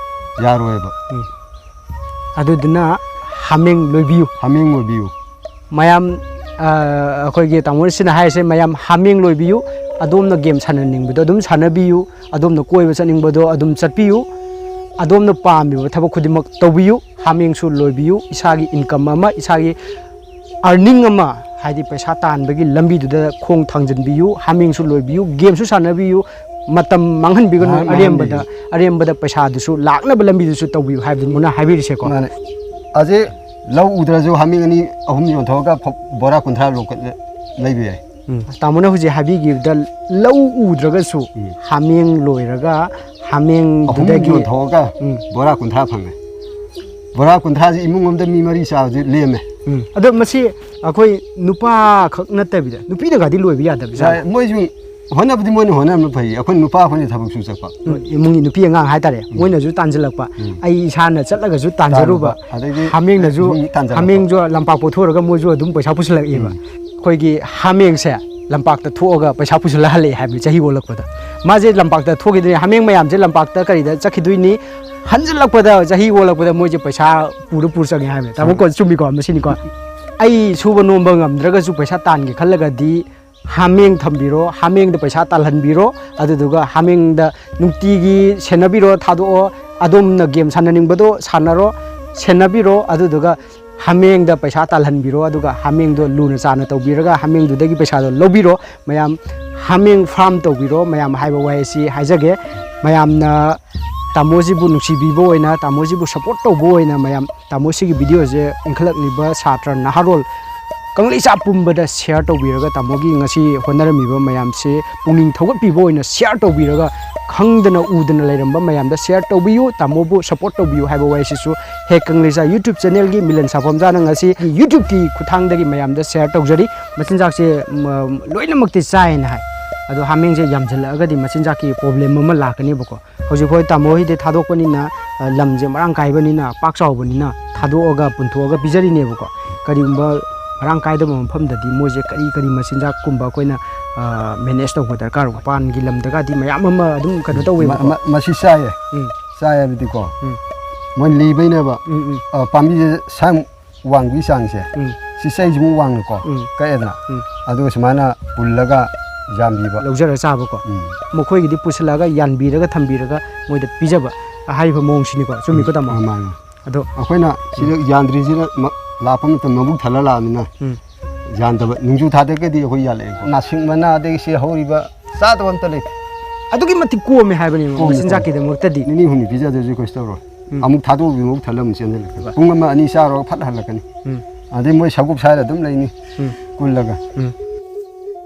ꯌꯥꯔꯣꯏꯕ꯫ ꯎꯝ꯫ ꯑꯗꯨꯗꯨꯅ ꯍꯥꯃꯦꯡ ꯂꯣꯏꯕꯤꯌꯨ꯫ ꯍꯥꯃꯦꯡ ꯂꯣꯏꯕꯤꯌꯨ꯫ ꯃꯌꯥꯝ, ꯑ, ꯑꯩꯈꯣꯏꯒꯤ ꯇꯥꯃꯣꯁꯤꯅ ꯍꯥꯏꯔꯤꯁꯦ, ꯃꯌꯥꯝ ꯍꯥꯃꯦꯡ ꯂꯣꯏꯕꯤꯌꯨ, ꯑꯗꯣꯝꯅ ꯒꯦꯝ ꯁꯥꯟꯅꯅꯤꯡꯕꯗꯣ ꯑꯗꯨꯝ ꯁꯥꯟꯅꯕꯤꯌꯨ, ꯑꯗꯣꯝꯅ ꯀꯣꯏꯕ ꯆꯠꯅꯤꯡꯕꯗꯣ ꯑꯗꯨꯝ ꯆꯠꯄꯤꯌꯨ, ꯑꯗꯣꯝꯅ ꯄꯥꯝꯃꯤꯕ ꯊꯕꯛ ꯈꯨꯗꯤꯡꯃꯛ ꯇꯧꯕꯤꯌꯨ, ꯍꯥꯃꯦꯡꯁꯨ ꯂꯣꯏꯕꯤꯌꯨ, ꯏꯁꯥꯒꯤ ꯏꯟꯀꯝ ꯑꯃ, ꯏꯁꯥꯒꯤ ꯑꯥꯔꯅꯤꯡ ꯑꯃ, ꯍꯥꯏꯗꯤ ꯄꯩꯁꯥ ꯇꯥꯟꯕꯒꯤ ꯂꯝꯕꯤꯗꯨꯗ ꯈꯣꯡ ꯊꯥꯡꯖꯤꯟꯕꯤꯌꯨ, ꯍꯥꯃꯦꯡꯁꯨ ꯂꯣꯏꯕꯤꯌꯨ, ꯒꯦꯝꯁꯨ ꯁꯥꯟꯅꯕꯤꯌꯨ, ꯃꯇꯝ ꯃꯥꯡꯍꯟꯕꯤꯒꯅꯨ, ꯃꯥꯡ-, ꯑꯔꯦꯝꯕꯗ, ꯃꯥꯡꯍꯟꯕꯤꯒꯅꯨ꯫ ꯑꯔꯦꯝꯕꯗ ꯄꯩꯁꯥꯗꯨꯁꯨ ꯂꯥꯛꯅꯕ ꯂꯝꯕꯤꯗꯨꯁꯨ ꯇꯧꯕꯤꯌꯨ ꯍꯥꯏꯕꯗꯨꯅ ꯍꯥꯏꯕꯤꯔꯤꯁꯦꯀꯣ꯫ ꯃꯥꯅꯦ꯫ ꯑꯁꯤ ꯂꯧ ꯎꯗ꯭ꯔꯁꯨ ꯍꯥꯃꯦꯡ ꯑꯅꯤ ꯑꯍꯨꯝ ꯌꯣꯟꯊꯣꯛꯑꯒ ꯐ-, ꯕꯣꯔꯥ ꯀꯨꯟꯊ꯭ꯔꯥ ꯂꯧꯈꯠ-, ꯂꯩꯕ ꯌꯥꯏ꯫ ꯎꯝ꯫ ꯇꯥꯃꯣꯅ ꯍꯧꯖꯤꯛ ꯍꯥꯏꯕꯤꯈꯤꯕꯗ ꯂꯧ ꯎꯗ꯭ꯔꯒꯁꯨ ꯎꯝ꯫ ꯍꯥꯃꯦꯡ ꯂꯣꯏꯔꯒ ꯑꯍꯨꯝ ꯍꯥꯃꯦꯡꯗꯨꯗꯒꯤ ꯌꯣꯟꯊꯣꯛꯑꯒ ꯎꯝ꯫ ꯕꯣꯔꯥ ꯀꯨꯟꯊ꯭ꯔꯥ ꯐꯪꯉꯦ꯫ ꯕꯣꯔꯥ ꯀꯨꯟꯊ꯭ꯔꯥꯁꯤ ꯏꯃꯨꯡ ꯑꯃꯗ ꯃꯤ ꯃꯔꯤ ꯆꯥꯕꯁꯤ ꯂꯦꯝꯃꯦ꯫ ꯎꯝ꯫ ꯑꯗꯣ ꯃꯁꯤ ꯑꯩꯈꯣꯏ ꯅꯨꯄꯥ ꯈꯛ ꯅꯠꯇꯕꯤꯗ ꯅꯨꯄꯤꯅꯒꯗꯤ ꯂꯣꯏꯕ ꯌꯥꯗꯕꯖꯥꯠ? ꯃꯣꯏꯁꯨ ꯍꯣꯠꯅꯕꯗꯤ ꯃꯣꯏꯅ ꯍꯣꯠꯅꯕꯅ ꯐꯩ, ꯑꯩꯈꯣꯏ ꯅꯨꯄꯥ ꯑꯩꯈꯣꯏꯅ ꯊꯕꯛ ꯁꯨ ꯆꯠꯄ꯫ ꯏꯃꯨꯡꯒꯤ ꯅꯨꯄꯤ ꯑꯉꯥꯡ ꯍꯥꯏꯇꯥꯔꯦ, ꯃꯣꯏꯅꯁꯨ ꯇꯥꯟꯁꯤꯜꯂꯛꯄ, ꯑꯩ ꯏꯁꯥꯅ ꯆꯠꯂꯒꯁꯨ ꯇꯥꯟꯖꯔꯨꯕ, ꯇꯥꯟꯕ, ꯑꯗꯒꯤ ꯍꯥꯃꯦꯡꯅꯁꯨ, ꯃꯤ ꯇꯥꯟꯖꯜꯂꯛꯄ꯫ ꯍꯥꯃꯦꯡꯁꯨ ꯂꯝꯄꯥꯛ ꯄꯣꯊꯣꯔꯒ ꯃꯣꯏꯁꯨ ꯑꯗꯨꯝ ꯄꯩꯁꯥ ꯄꯨꯁꯤꯜꯂꯛꯑꯦꯕ꯫ ꯑꯩꯈꯣꯏꯒꯤ ꯍꯥꯃꯦꯡꯁꯦ ꯂꯝꯄꯥꯛꯇ ꯊꯣꯛꯑꯒ ꯄꯩꯁꯥ ꯄꯨꯁꯤꯜꯂꯛꯍꯜꯂꯛꯑꯦ ꯍꯥꯏꯕꯅꯤ ꯆꯍꯤ ꯑꯣꯜꯂꯛꯄꯗ꯫ ꯃꯥꯁꯦ ꯂꯝꯄꯥꯛꯇ ꯊꯣꯛꯈꯤꯗꯣꯏꯅꯤ, ꯍꯥꯃꯦꯡ ꯃꯌꯥꯝꯁꯦ ꯂꯝꯄꯥꯛꯇ ꯀꯔꯤꯗ ꯆꯠꯈꯤꯗꯣꯏꯅꯤ, ꯍꯟꯖꯤꯜꯂꯛꯄꯗ, ꯆꯍꯤ ꯑꯣꯜꯂꯛꯄꯗ ꯃꯣꯏꯁꯦ ꯄꯩꯁꯥ ꯄꯨꯔ ꯄꯨꯔ ꯆꯪꯉꯦ ꯍꯥꯏꯕꯅꯤ꯫ ꯇꯥꯃꯣ ꯀꯣ, ꯆꯨꯝꯃꯤꯀꯣ? ꯃꯁꯤꯅꯤꯀꯣ, ꯑꯩ ꯁꯨꯕ ꯅꯣꯝꯕ ꯉꯝꯗ꯭ꯔꯒꯁꯨ ꯄꯩꯁꯥ ꯇꯥꯟꯒꯦ ꯈꯜꯂꯒꯗꯤ ꯍꯥꯃꯦꯡ ꯊꯝꯕꯤꯔꯣ, ꯍꯥꯃꯦꯡꯗ ꯄꯩꯁꯥ ꯇꯥꯜꯍꯟꯕꯤꯔꯣ, ꯑꯗꯨꯗꯨꯒ ꯍꯥꯃꯦꯡꯗ ꯅꯨꯡꯇꯤꯒꯤ ꯁꯦꯟꯅꯕꯤꯔꯣ, ꯊꯥꯗꯣꯛꯑꯣ, ꯑꯗꯣꯝꯅ ꯒꯦꯝ ꯁꯥꯟꯅꯅꯤꯡꯕꯗꯣ ꯁꯥꯟꯅꯔꯣ, ꯁꯦꯟꯅꯕꯤꯔꯣ, ꯑꯗꯨꯗꯨꯒ ꯍꯥꯃꯦꯡꯗ ꯄꯩꯁꯥ ꯇꯥꯜꯍꯟꯕꯤꯔꯣ, ꯑꯗꯨꯒ ꯍꯥꯃꯦꯡꯗꯣ ꯂꯨꯅ ꯆꯥꯟꯅ ꯇꯧꯕꯤꯔꯒ ꯍꯥꯃꯦꯡꯗꯨꯗꯒꯤ ꯄꯩꯁꯥꯗꯣ ꯂꯧꯕꯤꯔꯣ꯫ ꯃꯌꯥꯝ ꯍꯥꯃꯦꯡ ꯐꯥꯔꯝ ꯇꯧꯕꯤꯔꯣ ꯃꯌꯥꯝ ꯍꯥꯏꯕ ꯋꯥꯍꯩ ꯑꯁꯤ ꯍꯥꯏꯖꯒꯦ꯫ ꯃꯌꯥꯝꯅ ꯇꯥꯃꯣꯁꯤꯕꯨ ꯅꯨꯡꯁꯤꯕꯤꯕ ꯑꯣꯏꯅ, ꯇꯥꯃꯣꯁꯤꯕꯨ ꯁꯞꯄꯣꯔꯠ ꯇꯧꯕ ꯑꯣꯏꯅ ꯃꯌꯥꯝ ꯇꯥꯃꯣꯁꯤꯒꯤ ꯚꯤꯗꯤꯑꯣꯁꯦ ꯏꯟꯈꯠꯂꯛꯂꯤꯕ ꯁꯥꯇ꯭ꯔ ꯅꯍꯥꯔꯣꯜ ꯀꯪꯂꯩꯆꯥ ꯄꯨꯝꯕꯗ ꯁꯤꯌꯥꯔ ꯇꯧꯕꯤꯔꯒ ꯇꯥꯃꯣꯒꯤ ꯉꯁꯤ ꯍꯣꯠꯅꯔꯝꯃꯤꯕ ꯃꯌꯥꯝꯁꯦ ꯄꯨꯛꯅꯤꯡ ꯊꯧꯒꯠꯄꯤꯕ ꯑꯣꯏꯅ ꯁꯤꯌꯥꯔ ꯇꯧꯕꯤꯔꯒ ꯈꯪꯗꯅ ꯎꯗꯅ ꯂꯩꯔꯝꯕ ꯃꯌꯥꯝꯗ ꯁꯤꯌꯥꯔ ꯇꯧꯕꯤꯌꯨ, ꯇꯥꯃꯣꯕꯨ ꯁꯞꯄꯣꯔꯠ ꯇꯧꯕꯤꯌꯨ ꯍꯥꯏꯕ ꯋꯥꯍꯩꯁꯤꯁꯨ ꯍꯦꯛ ꯀꯪꯂꯩꯆꯥ YouTube ꯆꯦꯅꯦꯜꯒꯤ ꯃꯤꯂꯟ ꯁꯥꯐꯝꯖꯥꯅ ꯉꯁꯤ YouTubeꯀꯤ ꯈꯨꯠꯊꯥꯡꯗꯒꯤ ꯃꯌꯥꯝꯗ ꯁꯤꯌꯥꯔ ꯇꯧꯖꯔꯤ꯫ ꯃꯆꯤꯟꯖꯥꯛꯁꯦ ꯂꯣꯏꯅꯃꯛꯇꯤ ꯆꯥꯏꯅ ꯍꯥꯏ, ꯑꯗꯣ ꯍꯥꯃꯦꯡꯁꯦ ꯌꯥꯝꯁꯤꯜꯂꯛꯑꯒꯗꯤ ꯃꯆꯤꯟꯖꯥꯛꯀꯤ ꯄ꯭ꯔꯣꯕ꯭ꯂꯦꯝ ꯑꯃ ꯂꯥꯛꯀꯅꯦꯕꯀꯣ꯫ ꯍꯧꯖꯤꯛ ꯐꯥꯎ ꯇꯥꯃꯣ ꯍꯣꯏꯗꯤ ꯊꯥꯗꯣꯛꯄꯅꯤꯅ, ꯂꯝꯁꯦ ꯃꯔꯥꯡ ꯀꯥꯏꯕꯅꯤꯅ, ꯄꯥꯛ ꯆꯥꯎꯕꯅꯤꯅ ꯊꯥꯗꯣꯛꯑꯒ ꯄꯨꯟꯊꯣꯛꯑꯒ ꯄꯤꯖꯔꯤꯅꯦꯕꯀꯣ꯫ ꯀꯔꯤꯒꯨꯝꯕ ꯃꯔꯥꯡ ꯀꯥꯏꯗꯕ ꯃꯐꯝꯗꯗꯤ ꯃꯣꯏꯁꯦ ꯀꯔꯤ ꯀꯔꯤ ꯃꯆꯤꯟꯖꯥꯛꯀꯨꯝꯕ ꯑꯩꯈꯣꯏꯅ ꯃꯦꯅꯦꯖ ꯇꯧꯕ ꯗꯔꯀꯥꯔ ꯑꯣꯏ? ꯃꯄꯥꯟꯒꯤ ꯂꯝꯗꯒꯗꯤ ꯃꯌꯥꯝ ꯑꯃ ꯑꯗꯨꯝ ꯀꯩꯅꯣ ꯇꯧꯋꯦꯕꯀꯣ꯫ ꯃꯁꯤ ꯆꯥꯏꯌꯦ꯫ ꯎꯝ꯫ ꯆꯥꯏ ꯍꯥꯏꯕꯗꯤꯀꯣ, ꯎꯝ, ꯎꯝ, ꯄꯥꯝꯕꯤꯁꯦ ꯁꯥꯏꯃꯨꯛ ꯋꯥꯡꯕꯒꯤ ꯆꯥꯡꯁꯦ, ꯎꯝ, ꯁꯤ ꯆꯩꯁꯤꯃꯨꯛ ꯋꯥꯡꯅꯀꯣ ꯎꯝ, ꯀꯛꯑꯦꯗꯅ, ꯎꯝ꯫ ꯑꯗꯨꯒ ꯁꯨꯃꯥꯏꯅ ꯄꯨꯜꯂꯒ ꯌꯥꯟꯕꯤꯕ꯫ ꯂꯧꯖꯔ ꯆꯥꯕꯀꯣ꯫ ꯎꯝ꯫ ꯃꯈꯣꯏꯒꯤꯗꯤ ꯄꯨꯁꯤꯜꯂꯛꯑꯒ ꯌꯥꯟꯕꯤꯔꯒ ꯊꯝꯕꯤꯔꯒ ꯃꯣꯏꯗ ꯄꯤꯖꯕ ꯍꯥꯏꯔꯤꯕ ꯃꯑꯣꯡꯁꯤꯅꯤꯀꯣ꯫ ꯆꯨꯝꯃꯤꯀꯣ ꯇꯥꯃꯣ? ꯃꯥꯅꯤ꯫ ꯑꯗꯣ ꯑꯩꯈꯣꯏꯅ ꯁꯤꯗ ꯌꯥꯟꯗ꯭ꯔꯤꯁꯤꯅ ꯂꯥꯛꯄ ꯃꯇꯝ ꯃꯕꯨꯛ ꯊꯜꯂ ꯂꯥꯛꯑꯃꯤꯅ ꯎꯝ꯫ ꯌꯥꯟꯗꯕ꯫ ꯅꯣꯡꯖꯨ ꯊꯥꯗꯒꯗꯤ ꯑꯩꯈꯣꯏ ꯌꯥꯜꯂꯛꯑꯦꯀꯣ꯫ ꯅꯥꯁꯤꯡ ꯃꯅꯥ ꯑꯗꯒꯤ ꯁꯤ ꯍꯧꯔꯤꯕ ꯆꯥꯗꯕ ꯑꯝꯇ ꯂꯩꯇꯦ꯫ ꯑꯗꯨꯛꯀꯤ ꯃꯇꯤꯛ ꯀꯣꯝꯃꯦ ꯍꯥꯏꯕꯅꯤ ꯀꯣꯝꯃꯦ, ꯃꯆꯤꯟꯖꯥꯛꯀꯤꯗꯃꯛꯇꯗꯤ꯫ ꯅꯤꯅꯤ ꯍꯨꯝꯅꯤ ꯄꯤꯖꯗꯣꯏꯁꯨ ꯀꯩꯁꯨ ꯇꯧꯔꯣꯏ꯫ ꯎꯝ꯫ ꯑꯃꯨꯛ ꯊꯥꯗꯣꯛꯎꯕꯗꯤ ꯃꯕꯨꯛ ꯊꯜꯂ ꯑꯃꯨꯛ ꯆꯦꯟꯁꯤꯜꯂꯛꯀꯅꯤ꯫ ꯄꯨꯡ ꯑꯃ ꯑꯅꯤ ꯆꯥꯔꯨꯔꯒ ꯐꯠ ꯍꯜꯂꯛꯀꯅꯤ꯫ ꯎꯝ꯫ ꯑꯗꯩ ꯃꯣꯏ ꯁꯒꯨꯞ ꯁꯥꯏꯔ ꯑꯗꯨꯝ ꯂꯩꯅꯤ ꯎꯝ꯫ ꯀꯨꯜꯂꯒ꯫ ꯎꯝ꯫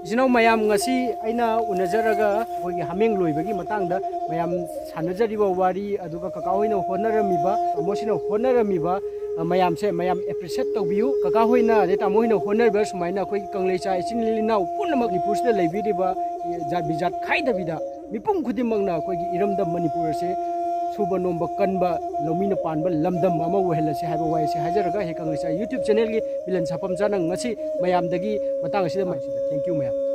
ꯏꯆꯤꯟ ꯏꯅꯥꯎ ꯃꯌꯥꯝ, ꯉꯁꯤ ꯑꯩꯅ ꯎꯅꯖꯔꯒ ꯑꯩꯈꯣꯏꯒꯤ ꯍꯥꯃꯦꯡ ꯂꯣꯏꯕꯒꯤ ꯃꯇꯥꯡꯗ ꯃꯌꯥꯝ ꯁꯥꯟꯅꯖꯔꯤꯕ ꯋꯥꯔꯤ, ꯑꯗꯨꯒ ꯀꯀꯥ ꯍꯣꯏꯅ ꯍꯣꯠꯅꯔꯝꯃꯤꯕ, ꯇꯥꯃꯣꯁꯤꯅ ꯍꯣꯠꯅꯔꯝꯃꯤꯕ, ꯑ, ꯃꯌꯥꯝꯁꯦ ꯃꯌꯥꯝ ꯑꯦꯄ꯭ꯔꯤꯁꯤꯌꯦꯠ ꯇꯧꯕꯤꯌꯨ꯫ ꯀꯀꯥ ꯍꯣꯏꯅ ꯑꯗꯩ ꯇꯥꯃꯣ ꯍꯣꯏꯅ ꯍꯣꯠꯅꯔꯤꯕ ꯁꯨꯃꯥꯏꯅ ꯑꯩꯈꯣꯏ ꯀꯪꯂꯩꯆꯥ ꯏꯆꯤꯟ ꯏꯅꯥꯎ ꯄꯨꯝꯅꯃꯛ ꯃꯅꯤꯄꯨꯔꯁꯤꯗ ꯂꯩꯕꯤꯔꯤꯕ ꯖꯥꯠ ꯕꯤꯖꯥꯠ ꯈꯥꯏꯗꯕꯤꯗ ꯃꯤꯄꯨꯝ ꯈꯨꯗꯤꯡꯃꯛꯅ ꯑꯩꯈꯣꯏꯒꯤ ꯏꯔꯝꯗꯝ ꯃꯅꯤꯄꯨꯔ ꯑꯁꯦ ꯁꯨꯕ ꯅꯣꯝꯕ ꯀꯟꯕ, ꯂꯧꯃꯤꯅ ꯄꯥꯟꯕ ꯂꯝꯗꯝ ꯑꯃ ꯑꯣꯏꯍꯜꯂꯁꯤ ꯍꯥꯏꯕ ꯋꯥꯍꯩꯁꯦ ꯍꯥꯏꯖꯔꯒ, ꯍꯦꯀꯪ ꯂꯩꯁꯥ YouTube channelꯒꯤ ꯃꯤꯂꯟ ꯁꯥꯐꯝꯆꯥꯅ ꯉꯁꯤ ꯃꯌꯥꯝꯗꯒꯤ ꯃꯇꯥꯡ ꯑꯁꯤꯗ ꯃꯥꯏꯁꯤꯗ thank you ꯃꯌꯥꯝ꯫